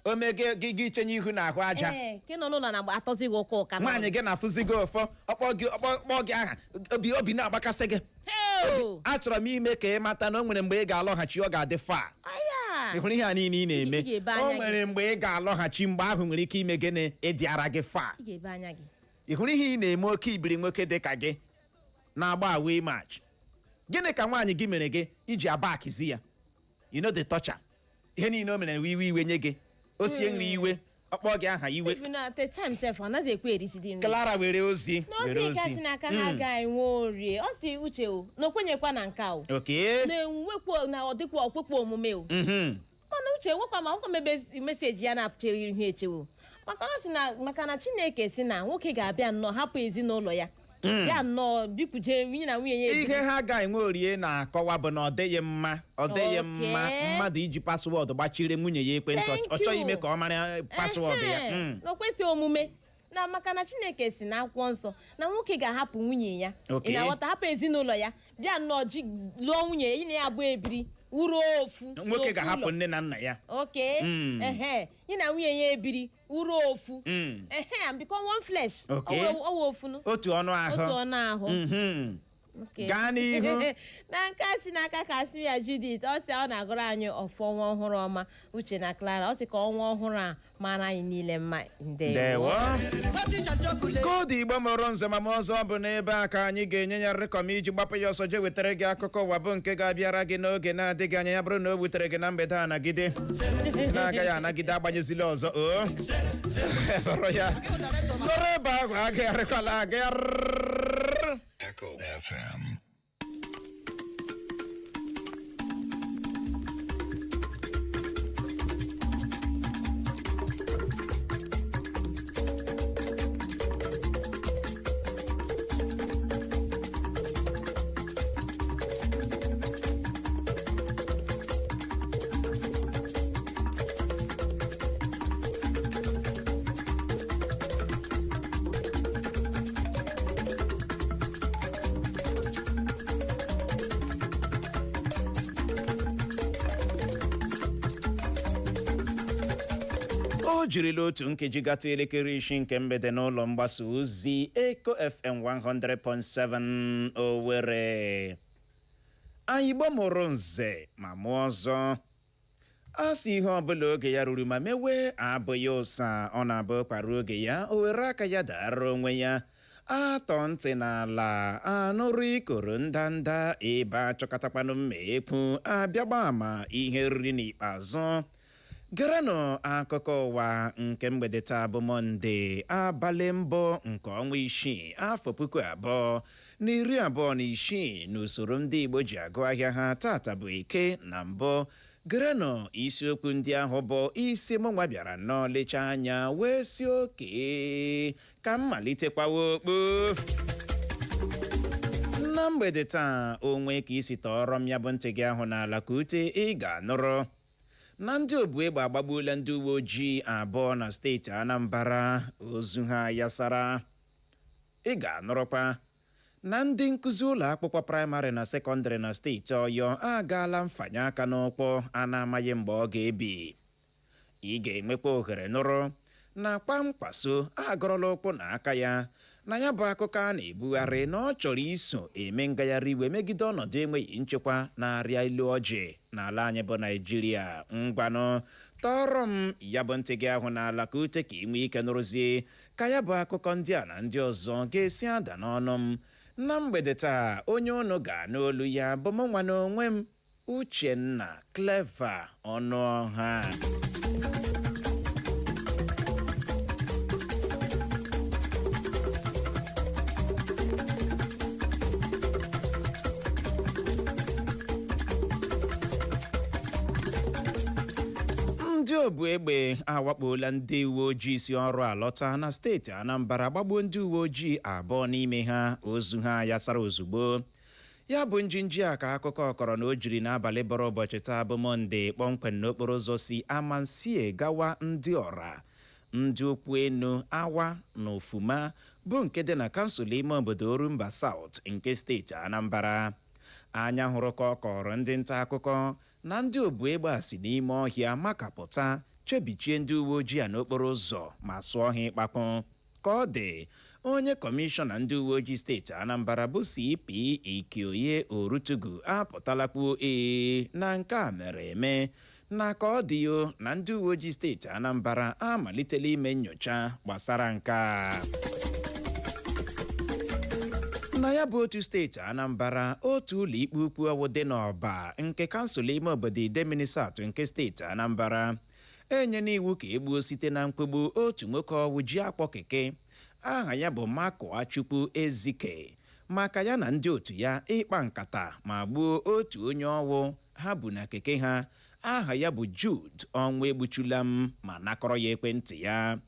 o mee gị gị gị chenye ihu n'ahụ aja. Ee, nke nọ n'ụlọ na atọzi gị ụka ụka. Nwaanyị gị na-afụzi gị ụfọ, ọkpọ gị, ọkpọ gị aha, obi na-agbakasị gị. Hey! Achọrọ m ime ka ị mata na o nwere mgbe ị ga-alọghachi, ọ ga-adị fa. Aya! Ị hụrụ ihe a niile ị na-eme? Ị ga-ebe anya O gị. nwere mgbe ị ga-alọghachi, mgbe ahụ nwere ike ime gịnị? Ịdị ara gị fa. Ị ga-ebe anya gị. Ị hụrụ ihe ị na-eme, oke ibiri nwoke dị ka gị na-agba away match, gịnị ka nwaanyị gị mere gị iji abakizi ya? You know the torture, ihe niile o mere iwe iwe nye gị, o sie nri iwe, ọkpọ gị aha iwe. Even at the time sef, ọ naghị ekwe erisidi nri. Clara, were ozi. N'ozi Were nke ozi. si n'aka ha ga enwe orie, ọ si, Uche o, na o kwenyekwa na nke a o. Na-enwekwa na ọ dịkwa ọkwekwa omume o. Mana Uche, nwekwa ma nwekwa mebe message ya na-apụcha ihu echewo, maka ọ sị na maka na Chineke si na nwoke ga-abịa nnọọ hapụ ezinụlọ ya, ya nnọọ bikwuje nwunye na nwunye ya ebiri. Ihe ha ga-enwe orie na-akọwa bụ na ọ dịghị mma, ọ dịghị mma mmadụ iji password gbachiri nwunye ya ekwentị. Thank Ọ chọghị you. ime ka ọ mara password ya. Ehe, na o kwesịghị omume, na maka na Chineke si na akwụkwọ nsọ na nwoke ga-ahapụ nwunye ya. Ị na-aghọta? Hapụ ezinụlọ ya, bịa nnọọ ji lụọ nwunye ya, na ya abụọ ebiri wuru ofu Nwoke n'ofu ga-ahapụ ụlọ. nne na nna ya. Okay. Ehe, ya na nwunye ya ebiri wuru ofu. Ehe, and become one flesh. Ọwụ ofu nụ. Otu ọnụ ahụ. Otu ọnụ ahụ. Okay. Gaa n'ihu. Na nke a si n'aka Kasimia Judith, ọ sị ọ na-agụrụ anyị ọfọ ọnwa ọhụrụ ọma, Uche na Clara. Ọ sị ka ọnwa ọhụrụ a mara anyị niile mma. Ndewo. Ndewo. Koodu Igbo mụrụ nze ma m ọzọ bụ n'ebe a ka anyị ga-enye ya rịkọm iji gbapụ ya ọsọ jee wetara gị akụkọ ụwa, bụ nke ga-abịara gị n'oge na-adịghị anya. Ya bụrụ na o wutere gị na mgbede a, nagide, na-agaghị anagide, agbanyezila ọzọ o bụrụ ya nọrọ ebe ahụ, agagharịkwala agagharị. Echo FM. O jirila otu nkeji gata elekere 6 nke mgbede n'ụlọ mgbasa ozi Eco FM 100.7 Owerri. Anyị Igbo mụrụ nze ma mụọ ọzọ, a sị ihe ọbụla oge ya ruru ma mewe abụghị ụsa, ọ na-abụ kpara oge ya, o were aka ya dara onwe ya. Atọ ntị n'ala anụrụ ikoro ndanda ebe achọkọtakwanụ mma ekwu abịagba ama ihe riri. N'ikpeazụ, gerenụ akụkọ ụwa nke mgbede taa bụ Mọnde, abalị 1 nke ọnwa 6, afọ 2026 n'usoro ndị Igbo ji agụ ahịa ha. Tata bụ Eke na mbụ. Gerenụ isiokwu ndị ahụ bụ isi mụnwa bịara nnọọ lechaa anya wee si oke ka m malitekwawa okpu na mgbede taa. Onwe ka isi tọọrọ m ya bụ ntị gị ahụ n'ala ka ute, ị ga-anụrụ na ndị obu egbe agbagbuola ndị uwe ojii abụọ na steeti Anambra, ozu ha yasara. Ị ga-anụrụkwa na ndị nkụzi ụlọ akwụkwọ praịmarị na sekọndịrị na steeti Ọyọ agaala mfanye aka n'ụkwụ a na-amaghị mgbe ọ ga-ebi. Ị ga-enwekwa ohere nụrụ na Kwankwaso agọrọla ụkwụ na aka ya na ya bụ akụkọ a na-ebugharị na ọ chọrọ iso eme ngagharị iwe megide ọnọdụ enweghị nchekwa na-arịa ilu ọjị n'ala anyị bụ Naijiria. Ngwanụ, tọọrọ m ya bụ ntị gị ahụ n'ala ka ute, ka ị nwee ike nụrụzie ka ya bụ akụkọ ndị a na ndị ọzọ ga-esi ada n'ọnụ m na mgbede taa. Onye unu ga-anụ olu ya bụ mụ nwa n'onwe m, Uchenna Clever Ọnụọha. Ndị obu egbe awakpola ndị uwe ojii si ọrụ alọta na steeti Anambra, gbagbuo ndị uwe ojii abụọ n'ime ha, ozu ha yasara ozugbo. Ya bụ njinji a ka akụkọ kọrọ na o jiri n'abalị bọrọ ụbọchị taa bụ Mọnde, kpọmkwem n'okporo ụzọ si Amansie gawa ndị ọra ndị okwu enu awa na Ofuma, bụ nke dị na kansụl ime obodo Orumba South nke steeti Anambra. Anya hụrụ ka ọ kọrọ ndị nta akụkọ na ndị obu egbe a si n'ime ọhịa makapụta, chebichie ndị uwe ojii a n'okporo ụzọ ma sụọ ha ịkpapụ. Ka ọ dị, onye kọmishọna ndị uwe ojii steeti Anambra bụ CP Ikioye Orutugu apụtalakwuo ee na nke a mere eme, na ka ọ dị yo na ndị uwe ojii steeti Anambra amalitela ime nyocha gbasara nke a. Na ya bụ otu steeti Anambra, otu ụlọ ikpe ukwu ọwụ dị n'Ọba nke kansụl ime obodo Idemili South nke steeti Anambra enyela iwu ka egbuo site na mkpegbu otu nwoke ọwụ ji akpọ keke, aha ya bụ Makụachukwu Ezike, maka ya na ndị otu ya ịkpa nkata ma gbuo otu onye ọwụ ha bụ na keke ha, aha ya bụ Jude Ọnwụ Egbuchula m, ma nakọrọ ya ekwentị ya.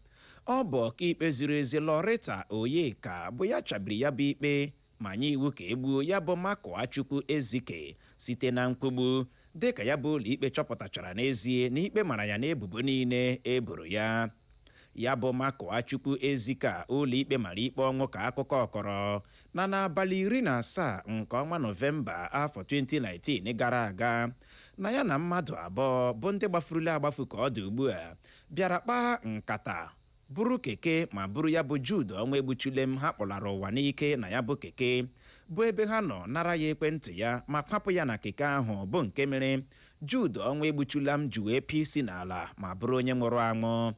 Ọ bụ ọkaikpe ziri ezi Loretta Oyeka bụ ya chabiri ya bụ ikpe ma nye iwu ka egbuo ya bụ Makụachukwu Ezike site na mkpugbu, dịka ya bụ ụlọikpe chọpụtachara n'ezie na ikpe mara ya n'ebubo niile eboro ya. Ya bụ Makụachukwu Ezike a ụlọikpe mara ikpe ọnwụ ka akụkọ kọrọ na n'abalị 17 nke ọnwa Nọvemba afọ 2019 gara aga, na ya na mmadụ abụọ bụ ndị gbafurula agbafu ka ọ dị ugbu a bịara kpaa nkata, buru keke ma buru ya bụ Jude Ọnwa Egbuchule m ha kpọlara ụwa n'ike na ya bụ keke, bụ ebe ha nọ nara ya ekwentị ya ma kwapụ ya na keke ahụ, bụ nke mere Jude Ọnwa Egbuchula m ji wee pịa isi n'ala ma bụrụ onye nwụrụ anwụ.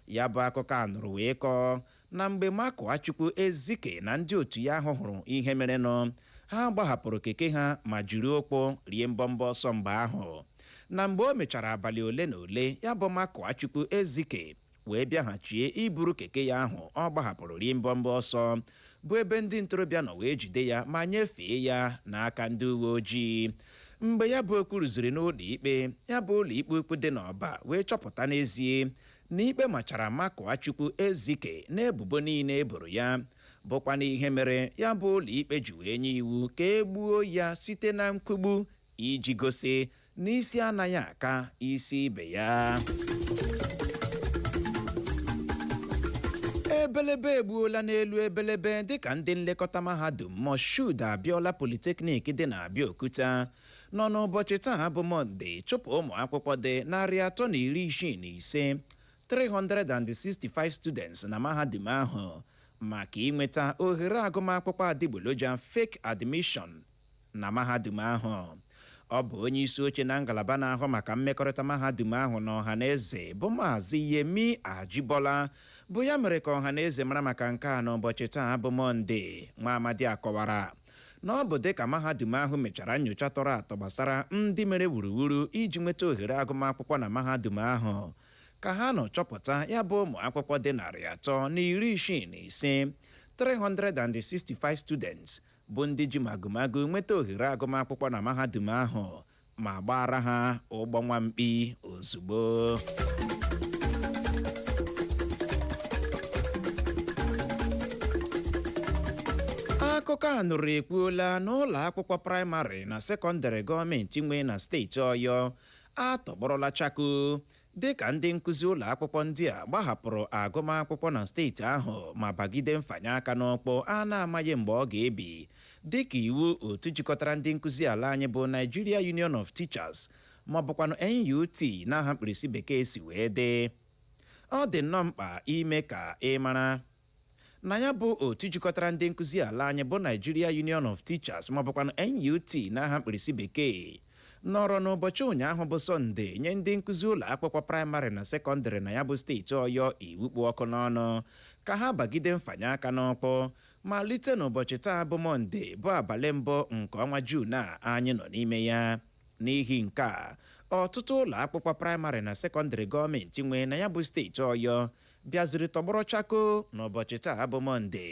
Ya bụ akụkọ a nụrụ wee kọọ na mgbe Makụachukwu Ezike na ndị otu ya ahụ hụrụ ihe merenụ, ha gbahapụrụ keke ha ma jiri ụkwụ rie mbọmbọ ọsọ. Mgbe ahụ, na mgbe o mechara abalị ole na ole, ya bụ Makụachukwu Ezike wee bịaghachie iburu keke ya ahụ ọ gbahapụrụ rie mbọmbọ ọsọ, bụ ebe ndị ntorobịa nọ wee jide ya ma nyefee ya n'aka ndị uwe ojii. Mgbe ya bụ okwu rụziri n'ụlọ ikpe, ya bụ ụlọ ikpe ukwu dị n'Ọba wee chọpụta n'ezie na ikpe machara Makụachukwu Ezike n'ebubo niile eboro ya, bụkwa n'ihe mere ya bụ ụlọ ikpe ji wee nye iwu ka e gbuo ya site na nkwugbu, iji gosi na isi anaghị aka isi ibe ya. Ebelebe egbuola n'elu ebelebe, dịka ndị nlekọta mahadum Moshood Abiola Polytechnic dị na Abeokuta nọ n'ụbọchị taa bụ Mọnde chụpụ ụmụ akwụkwọ dị 365, 365 students na mahadum ahụ, maka inweta ohere agụmakwụkwọ adịgboloja, fake admission na mahadum ahụ. Ọ bụ onye isi oche na ngalaba na-ahụ maka mmekọrịta mahadum ahụ na ọha na eze, bụ Maazị Yemi Ajibola, bụ ya mere ka ọha na eze mara maka nke a n'ụbọchị taa bụ Mọnde. Nwa amadi akọwara na ọ bụ dịka mahadum ahụ mechara nyocha tọrọ atọ gbasara ndị mere wuruwuru iji nweta ohere agụmakwụkwọ na mahadum ahụ, ka ha nọ chọpụta ya bụ ụmụ akwụkwọ dị 365, 365 students, bụ ndị ji magomago nweta ohere agụmakwụkwọ na mahadum ahụ, ma gbara ha ụgbọ nwamkpi ozugbo. Akụkọ a nụrụ ekwuola n'ụlọ akwụkwọ praịmarị na sekọndịrị gọọmenti nwee na steeti Ọyọ atọgbọrọla chako, dịka ndị nkụzi ụlọ akwụkwọ ndị a gbahapụrụ agụmakwụkwọ na steeti ahụ ma bagide mfanye aka n'ọkpọ a na-amaghị mgbe ọ ga-ebi, dịka iwu otu jikọtara ndị nkụzi ala anyị bụ Nigeria Union of Teachers, ma ọ bụkwanụ NUT n'aha mkpirisi bekee, si wee dị. Ọ dị nnọọ mkpa ime ka ị mara na ya bụ otu jikọtara ndị nkụzi ala anyị bụ Nigeria Union of Teachers, ma ọ bụkwanụ NUT n'aha mkpirisi bekee, nọrọ n'ụbọchị ụnyaahụ bụ Sọnde nye ndị nkụzi ụlọ akwụkwọ praịmarị na sekọndịrị na ya bụ steeti Ọyọ iwu kpụ ọkụ n'ọnụ ka ha bagide mfanye aka n'ọkpọ malite n'ụbọchị taa bụ Mọnde, bụ abalị mbụ nke ọnwa Juun a anyị nọ n'ime ya. N'ihi nke a, ọtụtụ ụlọ akwụkwọ praịmarị na sekọndịrị gọọmenti nwee na ya bụ steeti Ọyọ bịaziri tọgbọrọ chako n'ụbọchị taa bụ Mọnde.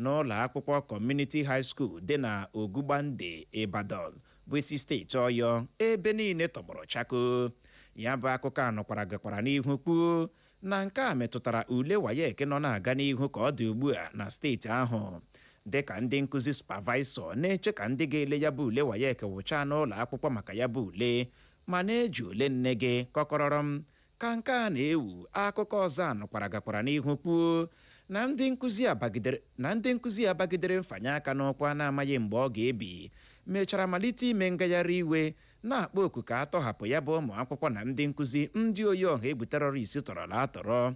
N'ụlọ akwụkwọ Community High School dị na Ogugbande, Ibadan, bụ isi steeti Ọyọ, ebe niile tọgbọrọ chako. Ya bụ akụkọ a nọkwara gakwara n'ihu kwuo na nke a metụtara ule WAEC nọ na-aga n'ihu ka ọ dị ugbu a na steeti ahụ, dịka ndị nkụzi supervisor na-eche ka ndị ga-ele ya bụ ule WAEC wụchaa n'ụlọ akwụkwọ maka ya bụ ule, ma na-eji ole nne gị kọkọrọrọ m. Ka nke a na-ewu, akụkọ ọzọ a nọkwara gakwara n'ihu kwuo na ndị nkụzi abagidere mfanye aka n'ụkwụ a na-amaghị mgbe ọ ga-ebi mechara malite ime ngagharị iwe, na-akpọ oku ka a tọhapụ ya bụ ụmụ akwụkwọ na ndị nkụzi ndị oyi ọha egwu terrorist tọrọla atọrọ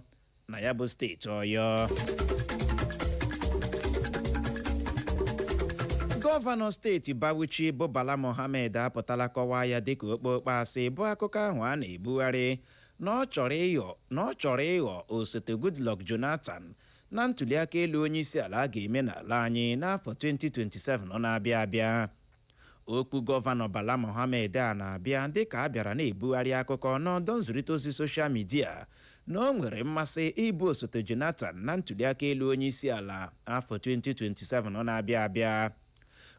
na ya bụ steeti Ọyọ. Gọvanọ steeti Bauchi bụ Bala Mohammed apụtala kọwaa ya dịka okpokpo asị bụ akụkọ ahụ a na-ebugharị na ọ chọrọ ịghọ osote Goodluck Jonathan na ntuliaka elu onye isi ala a ga-eme n'ala anyị n'afọ 2027 ọ na-abịa abịa. Okwu gọvanọ Bala Mohammed a na-abịa dịka a bịara na-ebugharị akụkọ n'ọdọ nzirịta ozi social media na o nwere mmasị ịbụ osote Jonathan na ntuliaka elu onye isi ala afọ 2027 ọ na-abịa abịa.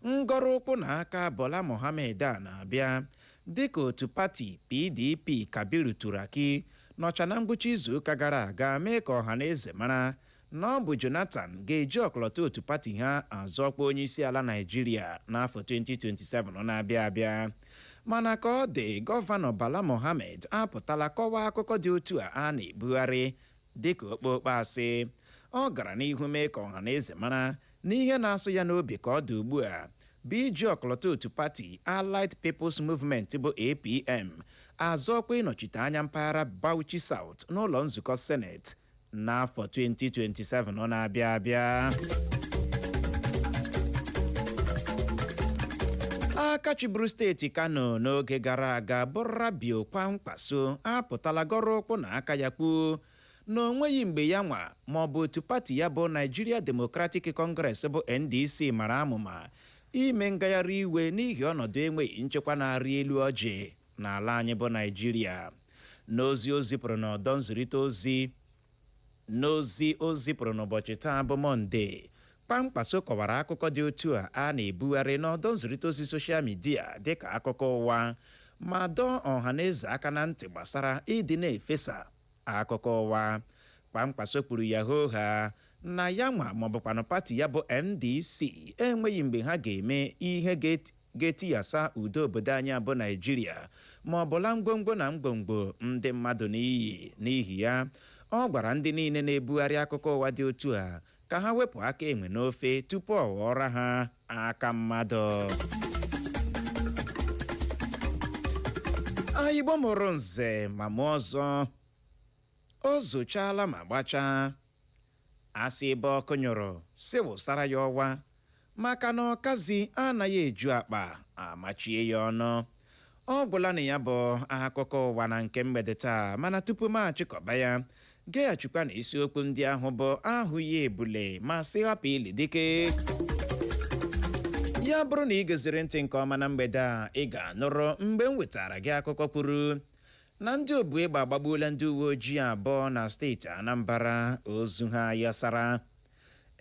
Ngọrọ ụkwụ na aka Bola Mohammed a na-abịa dịka otu pati PDP Kabiru Turaki nọcha na ngwụcha izuụka gara aga mee ka ọha na eze mara na ọ bụ Jonathan ga-eji ọkọlọtọ otu pati ha azọkwa onye isi ala Naijiria n'afọ 2027 na-abịa abịa. Mana ka ọ dị, gọvanọ Bala Mohammed apụtala kọwaa akụkọ dị otu a a na-ebugharị dịka okpokpo asị. Ọ gara n'ihu mee ka ọha na eze mara na ihe na-asụ ya n'obi ka ọ dị ugbu a bụ iji ọkọlọtọ otu pati Allied People's Movement bụ APM azọkwa ịnọchite anya mpaghara Bauchi South n'ụlọ nzukọ Senate n'afọ 2027 ọ na-abịa abịa. Aka chịburu steeti Kano n'oge gara aga bụ Rabiu Kwankwaso apụtala gọrọ ụkwụ na aka ya kwuo na o nweghị mgbe ya nwa maọbụ otu pati ya bụ Nigeria Democratic Congress bụ NDC mara amụma ime ngagharị iwe n'ihi ọnọdụ enweghị nchekwa na-arị elu ọjị n'ala anyị bụ Naijiria. N'ozi o zipụrụ n'ụbọchị taa bụ Mọnde, Kwankwaso kọwara akụkọ dị otu a a na-ebugharị n'ọdọ nzirịta ozi social media dịka akụkọ ụwa, ma dọọ ọha na eze aka na ntị gbasara ịdị na-efesa akụkọ ụwa. Kwankwaso kwuru ya hoo-ha na ya nwa maọbụkwanụ pati ya bụ NDC enweghị mgbe ha ga-eme ihe ga-etiyasa udo obodo anyị abụ Naijiria ma ọ bụla ngwongwo na ngwongwo ndị mmadụ n'iyi. N'ihi ya, ọ gwara ndị niile na-ebugharị akụkọ ụwa dị otu a ka ha wepụ aka enwe n'ofe tupu ọ ghọọra ha aka mmadụ. Igbo mụrụ nze ma mụọ ọzọ, o zochaala ma gbachaa. Asị ebe ọkụ nyụrụ si wụsara ya ọwa, maka na ọkazi anaghị eju akpa amachie ya ọnụ. Ọ gwụla na ya bụ akụkọ ụwa na nke mgbede taa. Mana tupu m achịkọba ya, geghachikwa na isiokwu ndị ahụ bụ ahụghị ebule ma sị hapụ ili dike. Ya bụrụ na ị geziri ntị nke ọma na mgbede a, ị ga-anụrụ mgbe m wetara gị akụkọ kwuru na ndị obu egbe agbagbuola ndị uwe ojii abụọ na steeti Anambra, ozu ha yasara.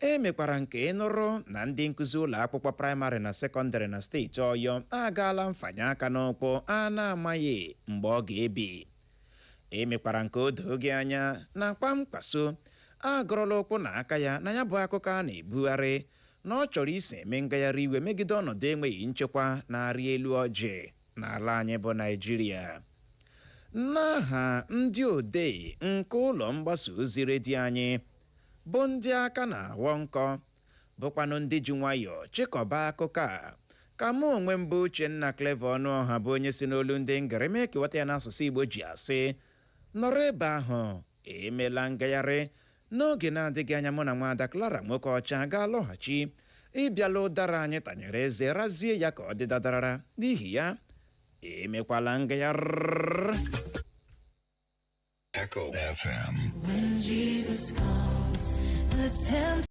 E mekwara nke ịnụrụ na ndị nkụzi ụlọ akwụkwọ praịmarị na sekọndịrị na steeti Ọyọ agaala mfanye aka n'ụkwụ a na-amaghị mgbe ọ ga-ebi. E mekwara nke o doo gị anya na Kwankwaso agụrụla ụkwụ na aka ya na ya bụ akụkọ a na-ebugharị na ọ chọrọ isi eme ngagharị iwe megide ọnọdụ enweghị nchekwa na-arị elu ọjị n'ala anyị bụ Naijiria. N'aha ndị odee nke ụlọ mgbasa ozi redio anyị bụ ndị aka na-aghọ nkọ, bụkwanụ ndị ji nwayọọ chịkọba akụkọ a, ka mụ onwe m bụ Uchenna Clever Ọnụọha, bụ onye si n'olu ndị ngara mee ka ịghọta ya n'asụsụ Igbo, ji asị nọrọ ebe ahụ, emela ngagharị. N'oge na-adịghị anya, mụ na nwaada Clara nwoke ọcha ga-alọghachi ịbịala ụdara anyị tanyere eze razie ya ka ọ dị dadarara. N'ihi ya, emekwala ngagharị. Echo FM. When Jesus comes, the temp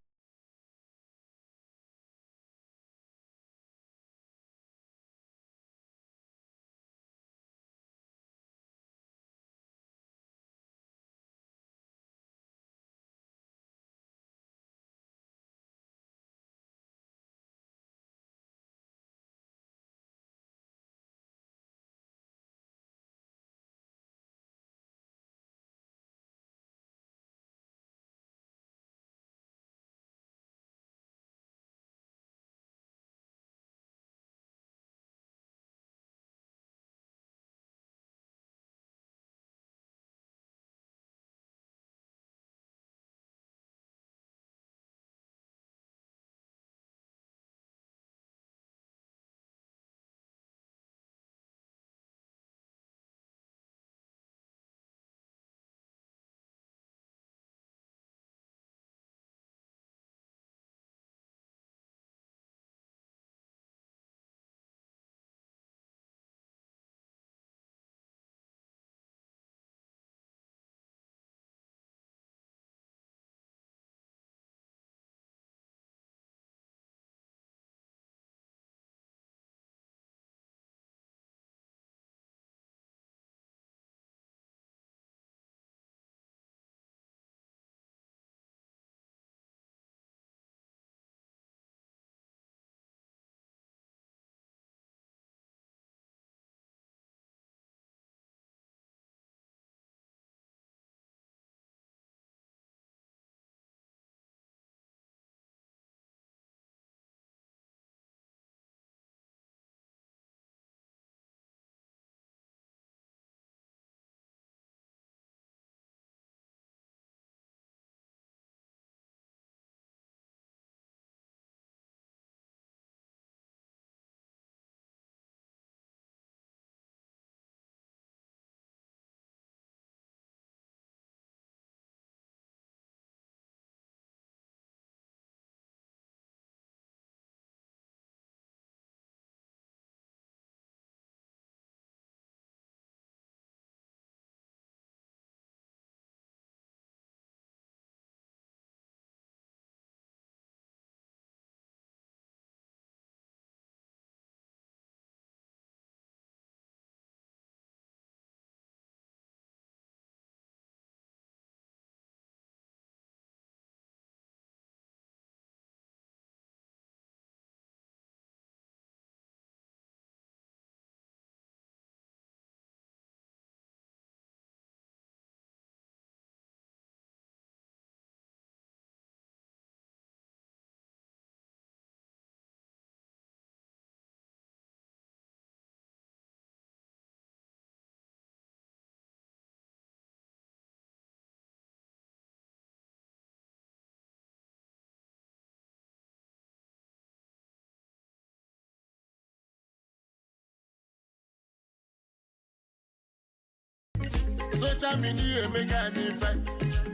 Social media emega anyị ife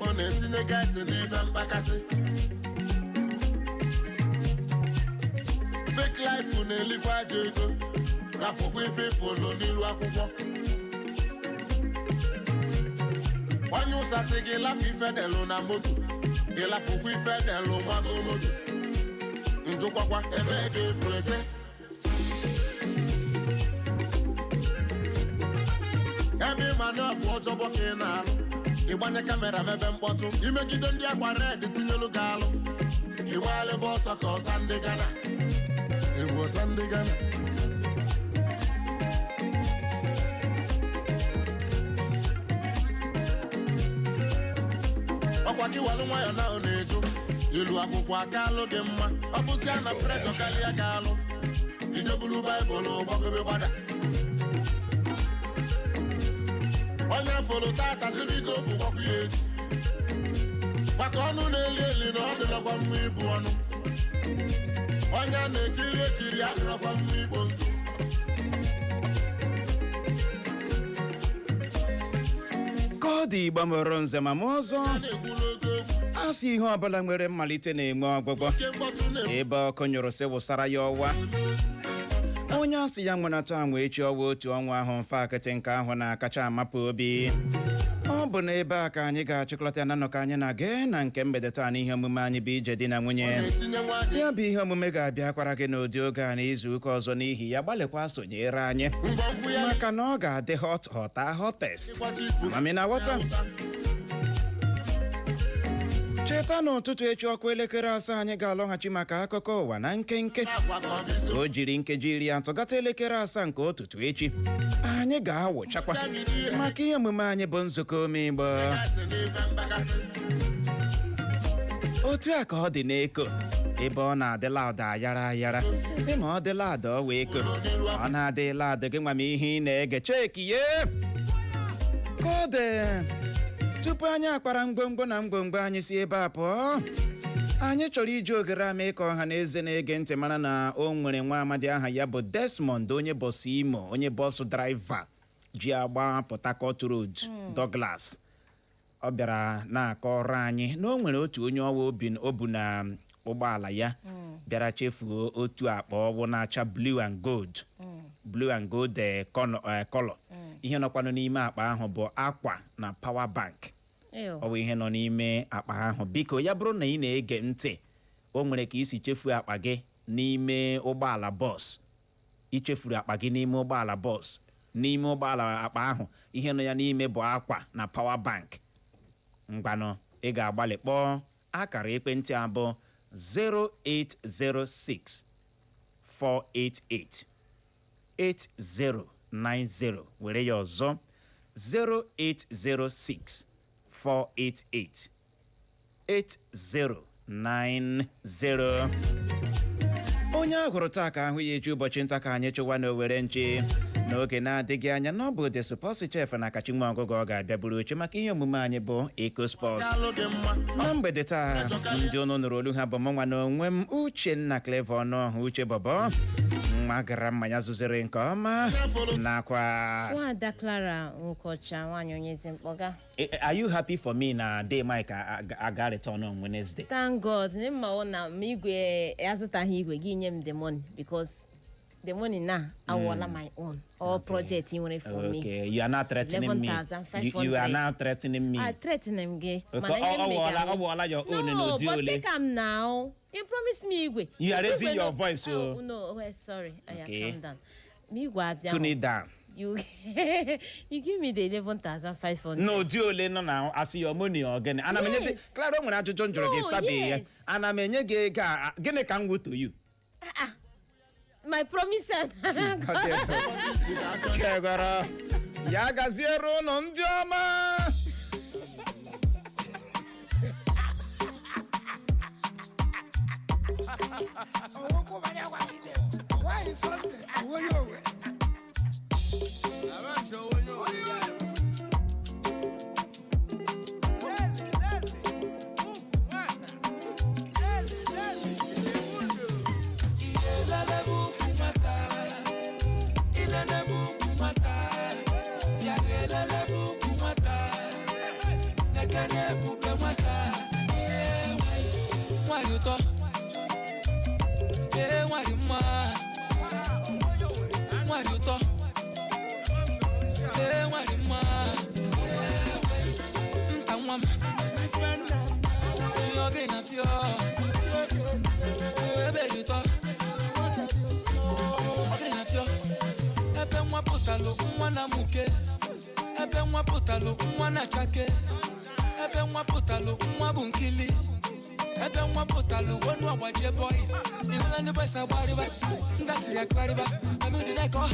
ọ na-etinye gaasị n'ife mkpakasị. Fake life na-elikwa aja ego, rapụkwa ife ifolo n'ilu akwụkwọ. Onye ụsasị gị lapụ ife delụ na moto, gị lapụkwa ife delụ gbago moto. Njụkwakwa ebe ga-ebu eje. Ebe ịma na ọ bụ ọjọbọ ka ị na-alụ, ịgbanye camera mebe mkpọtụ imegide ndị akwa red tinyelu gị alụ, ịgbalịba ọsọ ka ọsa ndị Ghana, ịbụ ọsa ndị Ghana. Ọkwa gị walụ nwayọ na ọ na-eju ilu akwụkwọ aka alụ gị mma. Ọ bụzịa na pressure karịa gị alụ, ijebulu Baịbụl gbagobe gbada. Onye fụrụ tata siri ike ofu gwakwu ya echi, maka ọnụ na-eli eli na ọ dịrọkwa mma ibu ọnụ. Onye a na-ekiri ekiri adịrọkwa mma igbo ndụ. Ka ọ dị, Igbo mụrụ nze ma mụọ ọzọ. A na-ekwuru ogo okwu. A sị ihe ọbụla nwere mmalite na-enwe ọgwụgwọ. Oke mkpọtụ na-ekwu. Ebe ọkụ nyụrụ, sị wụsara ya ọwa. Onye asị ya nwenata anwa echi, ọwa otu ọnwa ahụ mfe akịtị nke ahụ na-akacha amapụ obi. Ọ bụ n'ebe a ka anyị ga-achịkọta ya na nnọkọ anyị na-aga na nke mgbede taa n'ihe omume anyị bụ Ije Di na Nwunye. Na-etinye nwaanyị. Ya bụ ihe omume ga-abịa kwara gị n'ụdị oge a n'izu ụka ọzọ. N'ihi ya, gbalịkwa sonyere anyị, ngwongwo ya maka na ọ ga-adị hot, hot, hottest. Ịgbaji ikwu. Mami na ghọta. Cheta, n'ụtụtụ echi, ọkụ elekere 7, anyị ga-alọghachi maka akụkọ ụwa na nkenke. Agwa ka ọ bụ isi. O jiri nkeji 30 gata elekere 7 nke ụtụtụ echi, anyị ga-awụchakwa maka ihe omume anyị bụ Nzukọ Omigbo. Gasị n'ife mgbakasị. Otu a ka ọ dị n'Eko, ebe ọ na-adịla ụda ayara ayara. Ịma ọ dịla ada, ọ wee eko. Ọ na-adịla ada gị nwa m ihe ị na-ege cheki ye ka ọ dị. Tupu anyị akpara ngwongwo na ngwongwo anyị si ebe a pụọ, anyị chọrọ iji oghere ama ka ọha na eze na-ege ntị mara na o nwere nwa amadi aha ya bụ Desmond, onye bus Imo, onye bus driver ji agba Port Harcourt Road Douglas. Ọ bịara na-akọrọ anyị na o nwere otu onye ọwa obi o bu na ụgbọala ya bịara chefuo otu akpa ọwụ na-acha blue and gold, blue and gold color. Ihe nọkwanụ n'ime akpa ahụ bụ akwa na power bank. Ew. Ọ bụ ihe nọ n'ime akpa ahụ. Biko, ya bụrụ na ị na-ege ntị, o nwere ka isi chefuo akpa gị n'ime ụgbọala bus, ichefuru akpa gị n'ime ụgbọala bus, n'ime ụgbọala, akpa ahụ ihe nọ ya n'ime bụ akwa na power bank, ngwanụ, ị ga-agbalị kpọọ akara ekwentị abụọ 0806 488 8090. Were ya ọzọ: 0806 488 8090. Onye a hụrụ taa ka ahụ ya echi. Ụbọchị nta ka anyị chụwa n'Owere nche. N'oge na-adịghị anya, na ọ bụ The Sports Chef na Kachi Nwa Ọgụgụ, ọ ga-abịa buru oche maka ihe omume anyị bụ Eko Sports. Alụ gị mma. Na mgbede taa, ndị ụnụ nụrụ olu ha bụ mụnwa na onwe m, Uchenna Clever Ọnụọhụ, Uche Bọbọ nwa gara mmanya zụziri nke ọma, nakwa Nwaada Clara Nwokocha, nwaanyị onye ezi mkpọga. Are you happy for me na day Mike aga return on Wednesday? Thank God. Ndị mma ọ na ma igwe azụtaghị igwe gị nye m the money, because the money na awọla my own all project ị nwere for me. Okay, you are not threatening me. You are 11,500. now threatening me. I threaten m gị. Okay, Mana ihe m ọ megara- wụọla your own No, n'ụdị but ole? check am now. You promise me igwe. You are raising Igwe your no- voice, oh. Oh, no, oh, sorry. Oh, yeah, Okay. calm down. Ma igwe abịa. Tune it down. You give me the 11,500. N'ụdị ole nọ na asị your money or gịnị? Ana m enye gị. Yes. Clara, o nwere ajụjụ m jụrụ gị. No, Sabi ya. yes. Ana m enye gị ego a, gịnị ka m wụ to you? My promise. Kegoro ya gaziere ụnụ ndị ọma. Why Sunday? Àwọn yóò wẹ̀. Nwanyị ụtọ, ee, nwanyị mma. Nwanyị ụtọ, ee, nwanyị mma. Nta nwa m, onye ọgịrị na fio, ebe dị ụtọ, ọgịrị na fio. Ebe nwa pụtalụ, nwa na muke. Ebe nwa pụtalụ, nwa na chake. Ebe nwa pụtalụ, nwa bụ nkili. Ebe nwa pụtalụ, wenu agbajie boys. Ihụla ndị boys agbarịba, ndị asịrị akụgharịba. Amị ụdị ka ọ